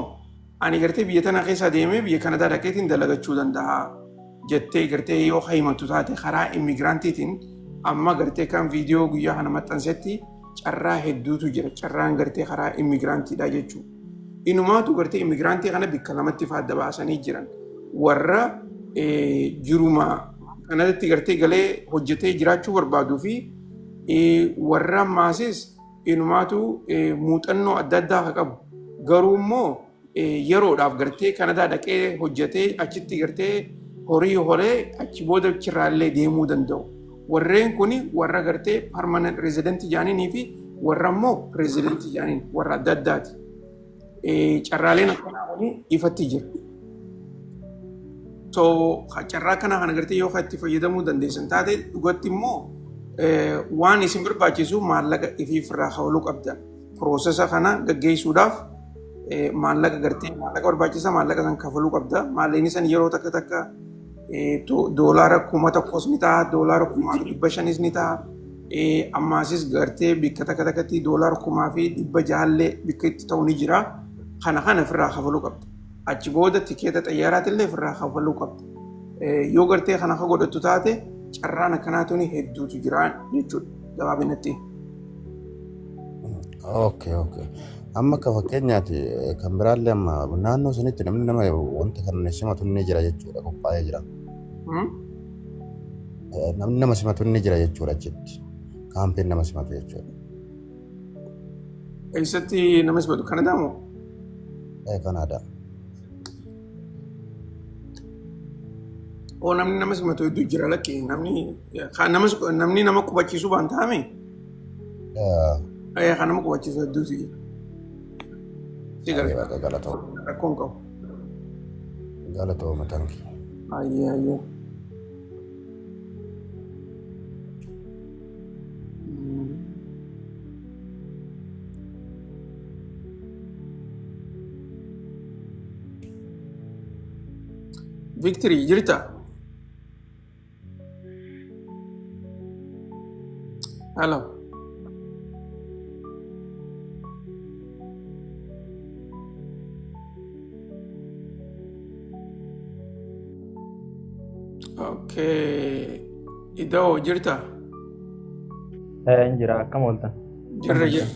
ani gartee biyya tana keessa deemee biyya Kanadaa dhaqeetiin dalagachuu danda'a jettee gartee yoo himatu taate karaa immigiraantiitiin amma gartee kan viidiyoo guyyaa kana maxxansetti carraa hedduutu jira. Carraan gartee karaa immigiraantiidha jechuudha. Inumaatu gartee immigiraantii kana bakka lamatti adda baasanii jiran. Warra jiruma kanatti gartee galee hojjetee jiraachuu barbaaduu fi warra maasis inumaatu muuxannoo adda addaa akka qabu. Garuu immoo yeroodhaaf gartee Kanadaa dhaqee hojjetee achitti gartee horii horee achi booda achirraallee deemuu danda'u. Warreen kun warra gartee permanent resident jaaniinii fi warra immoo resident jaaniin warra adda addaati. Carraaleen akkanaa kun ifatti jira. So carraa kana kana gartee yoo itti fayyadamuu dandeessan taate dhugatti immoo waan isin barbaachisu maallaqa ifiif irraa hawluu qabdan. Processa kana gaggeessuudhaaf maallaqa gartee maallaqa barbaachisa maallaqa san kafaluu qabda. Maallaqni san yeroo takka takka $1,000 ni ta'a, $1,500 ni ta'a. Ammaasis gartee bakka takka takkatti $1,600 bakka itti ta'u ni jira. Kana kana ofirraa kafaluu qabda. Achi booda tikeeta xayyaaraatillee ofirraa kafaluu qabda. Yoo gartee kana akka godhattu taate carraan akkanaa tuni hedduutu jira jechuudha gabaabinatti. Okay. Amma akka fakkeenyaati kan biraallee amma naannoo sanitti namni nama wanta kana simatu ni jira jechuudha qophaa'ee jira. Namni nama simatu ni jira jechuudha achitti. Kaampiin nama simatu jechuudha. Eessatti nama simatu? Kanadaa moo? Kanaadaa. Oo namni nama simatu hedduu jira lakkee namni nama qubachiisuu baan taa'ame. Kan nama qubachiisu hedduutu jira. Si gargaara. Galatooma. Rakkoon qabu. Galatooma tanki. Ayyee ayyee. Victory jirta? Hello. Okay. Ida'oo, jirta? Hin jira, akkam ooltan? Jirra, jirra.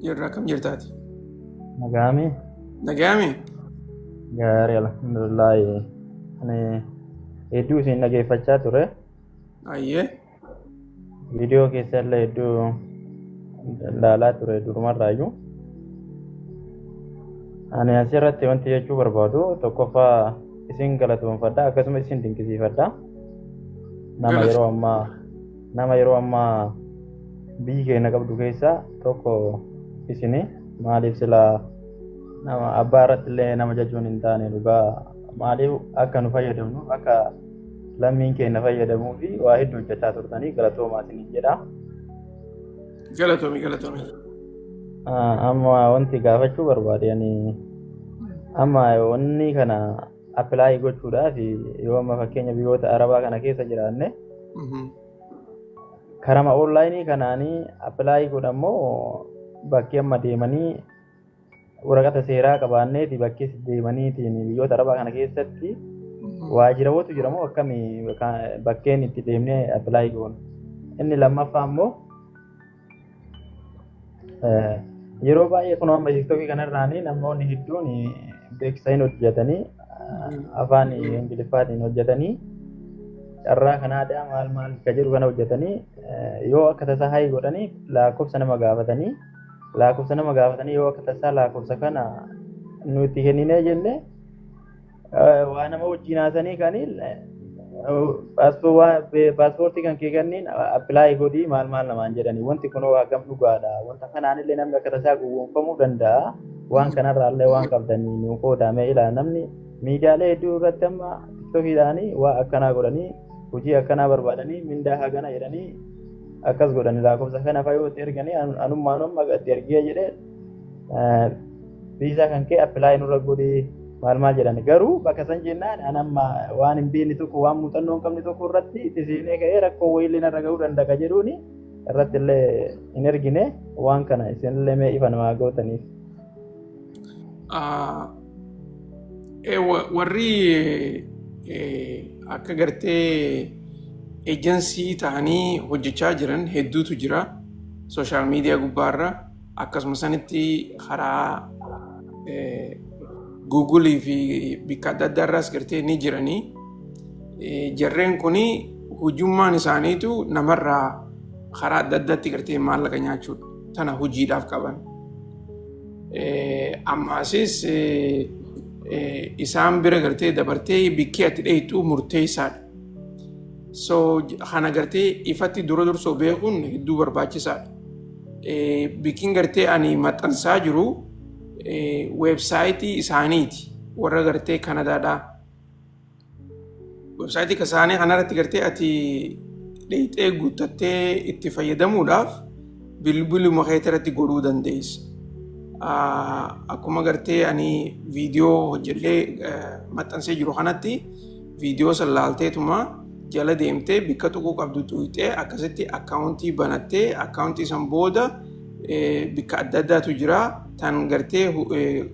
Jirra, akkam jirtaati? Nagaami? Nagaami? Gaarii, alhamdulillahi. Ani hedduu isin dhageeffachaa ture. Ayyee. Viidiyoo keessa illee hedduu ilaalaa ture durumarraayyuu. Ani asirratti wanti jechuu barbaadu, tokkoffaa isin galatoonfadha, akkasuma isin dinqisiifadha. Nama yeroo ammaa biyyi keenya qabdu keessaa tokko isini. Maaliif silaa nama abbaa irratti illee nama jajuun hin taane, dhugaa. Maaliif akka nu fayyadamnu, akka lammiin keenya fayyadamuu fi waa hedduu hojjechaa turtanii, galatoomaa isiniin jedha. Galatoomi, galatoomi. Amma wanti gaafachuu barbaade, ani amma wanni kana apply gochuudhaaf, yoo amma fakkeenya biyyoota Arabaa kana keessa jiraanne, karama online kanaanii apply godhammoo, bakkee amma deemanii waraqata seeraa qabaanneeti bakkee deemaniitiin biyyoota Arabaa kana keessatti waajjirawwatu jira moo akkamii bakkeen itti deemnee apply goonu? Inni lammaffaa immoo, yeroo baay'ee kun amma TikTokii kanarraanii namoonni hedduun beeksisa hin hojjetanii, afaan Ingiliffaatiin hojjetanii, carraa Kanaadaa maal maal ka jedhu kana hojjetanii, yoo akka tasaa hayi godhanii lakkoofsa nama gaafatanii, yoo akka tasaa lakkoofsa kana nuti kenninee jenne, waa nama wajjin haasanii kanii paaspoortii kan kee kenniin apply godhii maal maal namaan jedhanii, wanti kunoo hagam dhugaadha? Wanta kanaan illee namni akka tasaa gowwoomfamuu danda'a. Waan kanarraa illee waan qabdanii nuu qoodamee ilaa. Namni miidiyaalee hedduu irratti amma TikTokiidhaanii waa akkanaa godhanii, hojii akkanaa barbaadanii, mindaa hagana jedhanii akkas godhanii, lakkoofsa kana fa'aa yoo itti erganii, anummaan amma itti ergee jedhee, viizaa kan kee apply nurra godhii maal maal jedhani. Garuu bakka san jennaan, an amma waan hin beekne tokko, waan muuxannoo hin qabne tokko irratti itti seenee ka'ee rakkoo wayiillee narra ga'uu danda'a ka jedhuuni irratti illee hin ergine. Waan kana isinillee mee ifa namaa gootaniif. Warri akka gartee eejensii ta'anii hojjechaa jiran hedduutu jira. Social media gubbaarra, akkasuma sanitti karaa Googleii fi bakka adda addaa irraas gartee ni jiranii. Jarreen kuni hujummaan isaaniitu namarraa karaa adda addaatti gartee maallaqa nyaachuudha. Tana hojiidhaaf qaban. Ammaasis isaan bira gartee dabartee bikkee ati dheeyxu murteessaadha. So kana gartee ifatti dura dursoo beekuun hedduu barbaachisaadha. Bikkiin gartee ani maxxansaa jiru websiteii isaaniiti, warra gartee Kanadaadhaa. Websiteii isaanii kanarratti gartee ati dheeyxee guuttattee itti fayyadamuudhaaf bilbiluma keetii irratti godhuu dandeessa. Akkuma gartee ani viidiyoo hojjedhee maxxansee jiru kanatti, viidiyoo san laalteetuma jala deemtee bikka tuquu qabdu tuqxee, akkasitti accountii banattee, accountii san booda bikka adda addaatu jira tan gartee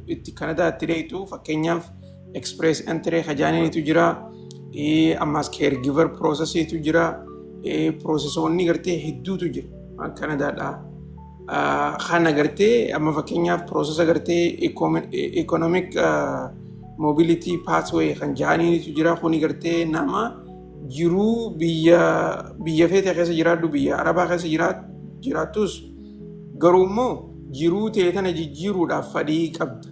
itti Kanadaa itti dheeyxu. Fakkeenyaaf, Express Entry kajaaniitu jira, ammas caregiver processiitu jira, processoonni gartee hedduutu jira Kanadaadhaa. Kana gartee amma fakkeenyaaf processa gartee economic mobility pathway kan jaaniitu jira. Kuni gartee nama jiruu biyya feete keessa jiraadhu, biyya Arabaa keessa jiraattus, garuu immoo jiruu ta'e tana jijjiiruudhaaf fadhii qabda.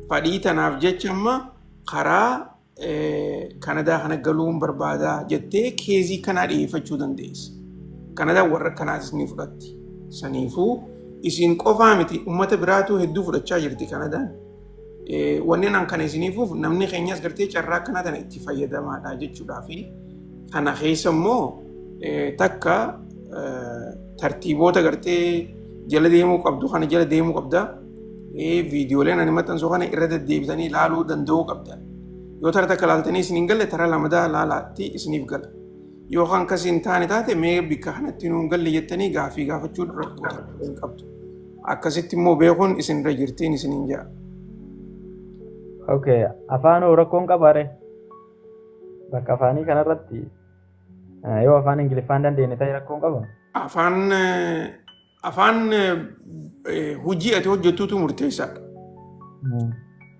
Fadhii tanaaf jecha amma karaa Kanadaa kana galuun barbaadaa jettee caseii kanaa dhiyeeffachuu dandeessa. Kanadaan warra kanaatis ni fudhatti. Saniifuu isin qofaa miti, uummata biraatu hedduu fudhachaa jirti Kanadaan. Wanneen an kana isiniifuuf, namni keenyas gartee carraa akkanaa tana itti fayyadamaadha jechuudhaa fi kana keessa immoo takka tartiiboota gartee jala deemuu qabdu kana jala deemuu qabda. Viidiyooleen ani maxxansu kana irra deddeebitanii ilaaluu danda'uu qabda. Yoo tara takka ilaaltanii isin hin galle, tara lamadaa ilaalaatti isiniif gala. Yoo kan akkasii hin taane taate, mee bikka kanatti nuun galle jettanii gaafii gaafachuu rakkoo hin qabdu. Akkasitti immoo beekuun isinirra jirtiin isiniin jedha. Okay, afaan hoo rakkoon qabaare? Bakka afaanii kanarratti. Yoo afaan Ingiliffaan dandeenye ta'e rakkoon qaba. Afaan hojii ati hojjettuutu murteessaadha.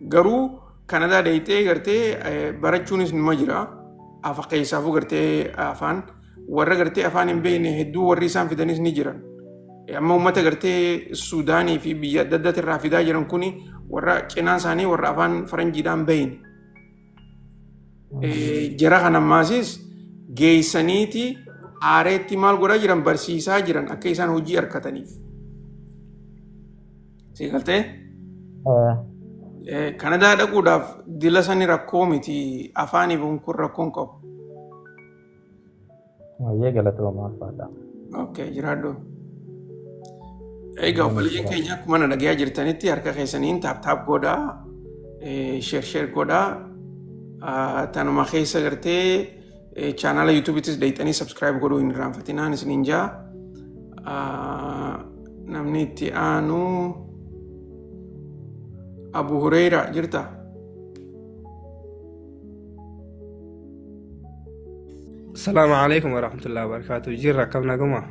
Garuu Kanadaa deeytee gartee barachuunis nima jira. Afa keessaafuu gartee afaan warra gartee afaan hin beekne hedduu warri isaan fidanis ni jiran. Amma uummata gartee Suudaanii fi biyya adda addaati irraa fidaa jiran kuni warra cinaan isaanii warra afaan faranjiidhaan beekne. Jara kana ammaasis geessaniiti aareetti maal godhaa jiran, barsiisaa jiran akka isaan hojii argataniif. Si galtee? Kanadaa dhaquudhaaf dila sani rakkoo miti, afaaniif kun rakkoon qabu. Baay'ee galatoomaa, ulfaadha. Okay, jiraadhu. Egaa obboleeyyan keenya, akkuma na dhagayaa jirtanitti harka keessaniin tap tap godhaa, share share godhaa, tanuma keessa gartee chaanaala YouTubeitis deeyxanii subscribe godhuu hin irraanfatinaan isiniin jaa. Namni itti aanu Abu Hureyra, jirta? Salaamu alaikum warahmatullahi wabarakatuh. Jirra, akkam, naguma?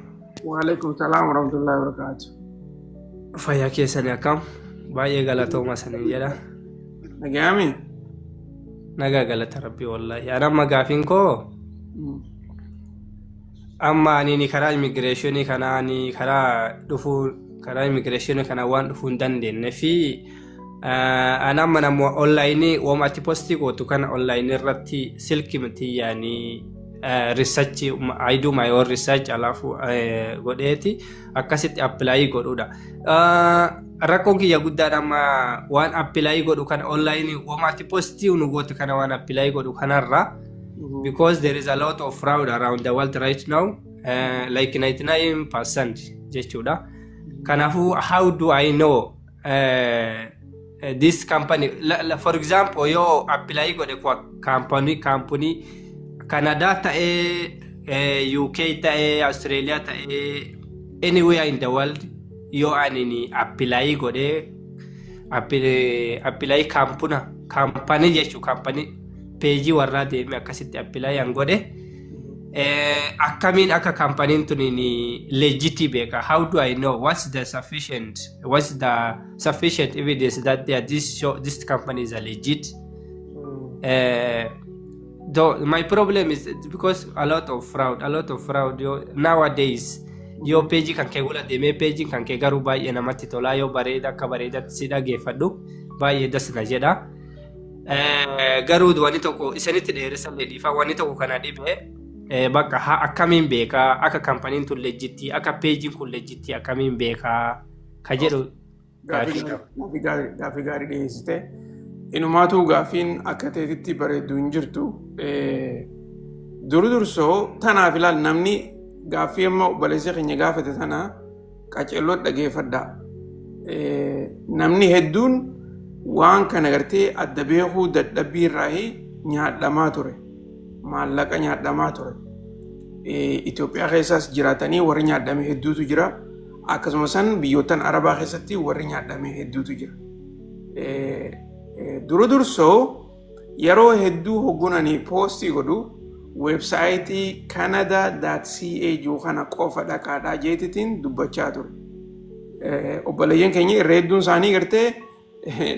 Waalaikum salaam warahmatullahi wabarakatuh. Fayyaa keessanii akkam? Baay'ee galatooma saniin jedha. Nagayaami? Nagaa, galata Rabbii wallahi. Ani amma gaafiin koo amma ani karaa immigireeshinii kanaa ani karaa dhufuu karaa immigireeshinii kana waan dhufuu hin dandeenye fi ani amma nama online wama ati post gootu kana online irratti silki miti yaani research, I do my own research, alafu godheeti akkasitti apply godhuudha. Rakkoon kiyya guddaan amma waan apply godhu kana online wama ati post nu gootu kana waan apply godhu kanarra, because there is a lot of fraud around the world right now, like 99% jechuudha. Kanaafuu how do I know this company la, for example yoo apply godhe kwa company Canada ta'ee, UK ta'ee, Australia ta'ee, anywhere in the world yoo ani apply godhee apply kaampuna company jechuu company page warraa deemee akkasitti apply an godhe, akkamiin akka kaampaniin tun legit beeka? How do I know? What's the sufficient evidence that they are this show this company is a legit? Though my problem is because a lot of fraud yo, nowadays yoo page kan kee gula deemee page kan kee garuu baay'ee namatti tolaa, yoo bareeda akka bareedatti si dhageeffadhu baay'ee dasna jedha. Garuu wanni tokko isinitti dheeressallee dhiifa, wanni tokko kana dhibee bakka haa akkamiin beekaa akka kaampaniin tun legit, akka pageiin kun legit akkamiin beekaa ka jedhu. Gaaffii gaarii dhiyeessite. Inumaatu gaaffiin akka ta'etti bareedduu hin jirtu. Duru dursoo tanaaf ilaal, namni gaaffii amma obboleessa keenya gaafate tana qaceelloo dhageeffadhaa. Namni hedduun waan kana gartee adda beekuu dadhabbii irraa nyaadhamaa ture. Maallaqa nyaadhamaa ture. Itoophiyaa keessaas jiraatanii warri nyaadhame hedduutu jira. Akkasuma san biyyoottan Arabaa keessatti warri nyaadhame hedduutu jira. Duru dursoo yeroo hedduu hoggunanii post godhu website canada.ca jiru kana qofa dhaqaadhaa jeetitiin dubbachaa ture. Obboleeyyan keenya irra hedduun isaanii gartee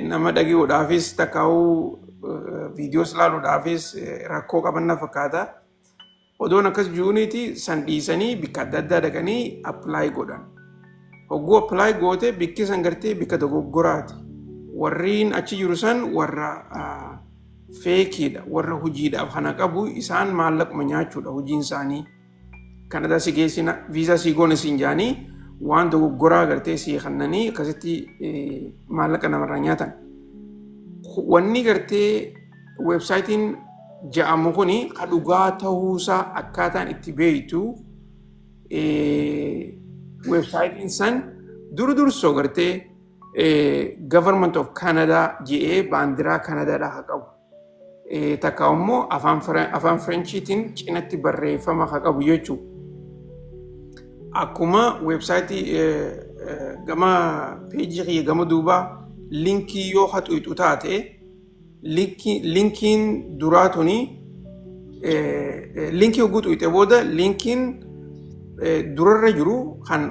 nama dhage'uudhaafis takkaa'uu viidiyoos ilaaluudhaafis rakkoo qaban na fakkaata. Odoon akkas jiruuniiti san dhiisanii bikka adda addaa dhaqanii apply godhan. Hogguu apply goote bikki san gartee bikka dogoggoraati. Warriin achi jiru san warra fakeiidha. Warra hojiidhaaf kana qabu, isaan maallaquma nyaachuudha hojiin isaanii. Kanadaa si geessina, viizaa si goone siin jaanii waan dogoggoraa gartee si kannanii akkasitti maallaqa namarraa nyaatan. Wanni gartee websiteiin ja'amu kuni ka dhugaa ta'uusaa akkaataan itti beeytu, websiteiin san duru dursoo gartee Government of Canada je'ee baandiraa Kanadaadhaa haa qabu. Takka immoo afaan Frenchiitiin cinatti barreeffama haa qabu jechuudha. Akkuma website gama page kiyya gama duubaa link yoo haxuuxu taate, linkiin duraa tuni Linkii hogguu tuqxe booda linkiin durarra jiru kan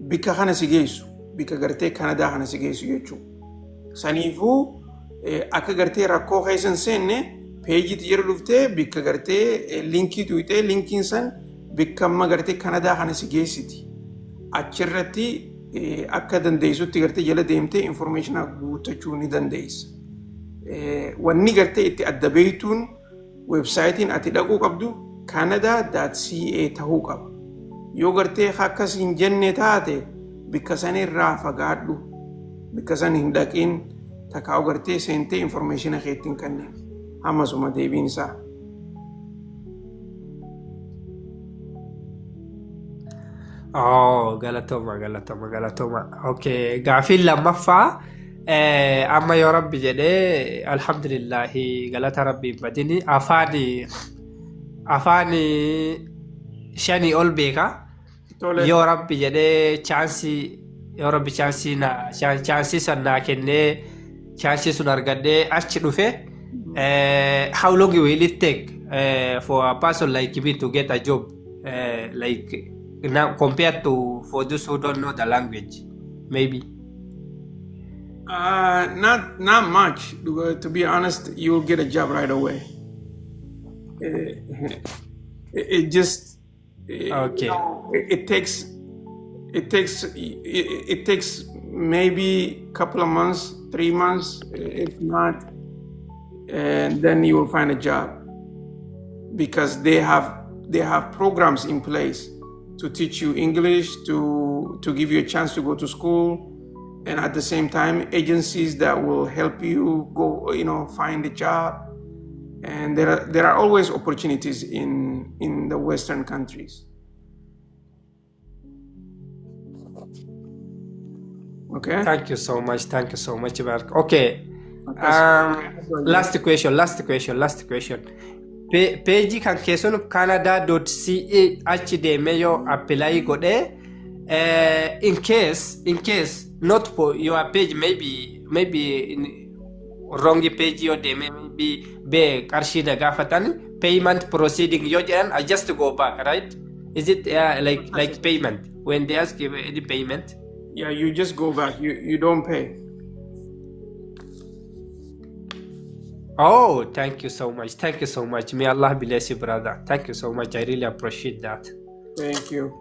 bikka kana si geessu, bikka gartee Kanadaa kana si geessu jechuudha. Saniifuu akka gartee rakkoo keessa hin seenne peejiitti jala dhuftee bikka gartee linkii tuqxee linkiin san bikka amma gartee Kanadaa kana si geessiti. Achirratti akka dandeessutti gartee jala deemtee information guuttachuu ni dandeessa. Wanni gartee itti adda beektuun websaayitiin ati dhaquu qabdu canada.ca tahuu qaba. Yoo gartee akkas hin jenne taate bikka sanirraa fagaadhu. Bikka san hin dhaqin, takkaa'u gartee seentee information keettiin kanneen. Hammasuma deebiin isaa. Oh, galatoma, galatoma, galatoma. Okay, gaafiin lammaffaa amma yoo Rabbi jedhee, alhamdulillahi, galata Rabbi hin badini, afaan shanii ol beeka. Tole. Yoo Rabbi jedhee chaansii, yoo Rabbi chaansii na chaansii san naa kennee, chaansii sun argadhee achi dhufe, how long will it take for a person like me to get a job, like now compared to for those who don't know the language maybe? Not much. To be honest, you'll get a job right away. It just it takes maybe a couple of months, 3 months, if not, and then you will find a job because they have programs in place to teach you English, to give you a chance to go to school, and at the same time agencies that will help you go find a job. And there are always opportunities in the Western countries. Okay. Thank you so much. Thank you so much, Mark. Okay. Last question, last question, last question. Peejii kan keessan canada.ca achi deemee yoo apply godhee, in case not for your page, maybe in wrong page yoo deemee, maybe be qarshii na gaafatan, payment proceeding yoo jedhan, I just go back, right? Is it like payment when they ask you any payment? Yeah, you just go back. You don't pay. Oh, thank you so much. Thank you so much. May Allah bless you, brother. Thank you so much. I really appreciate that. Thank you.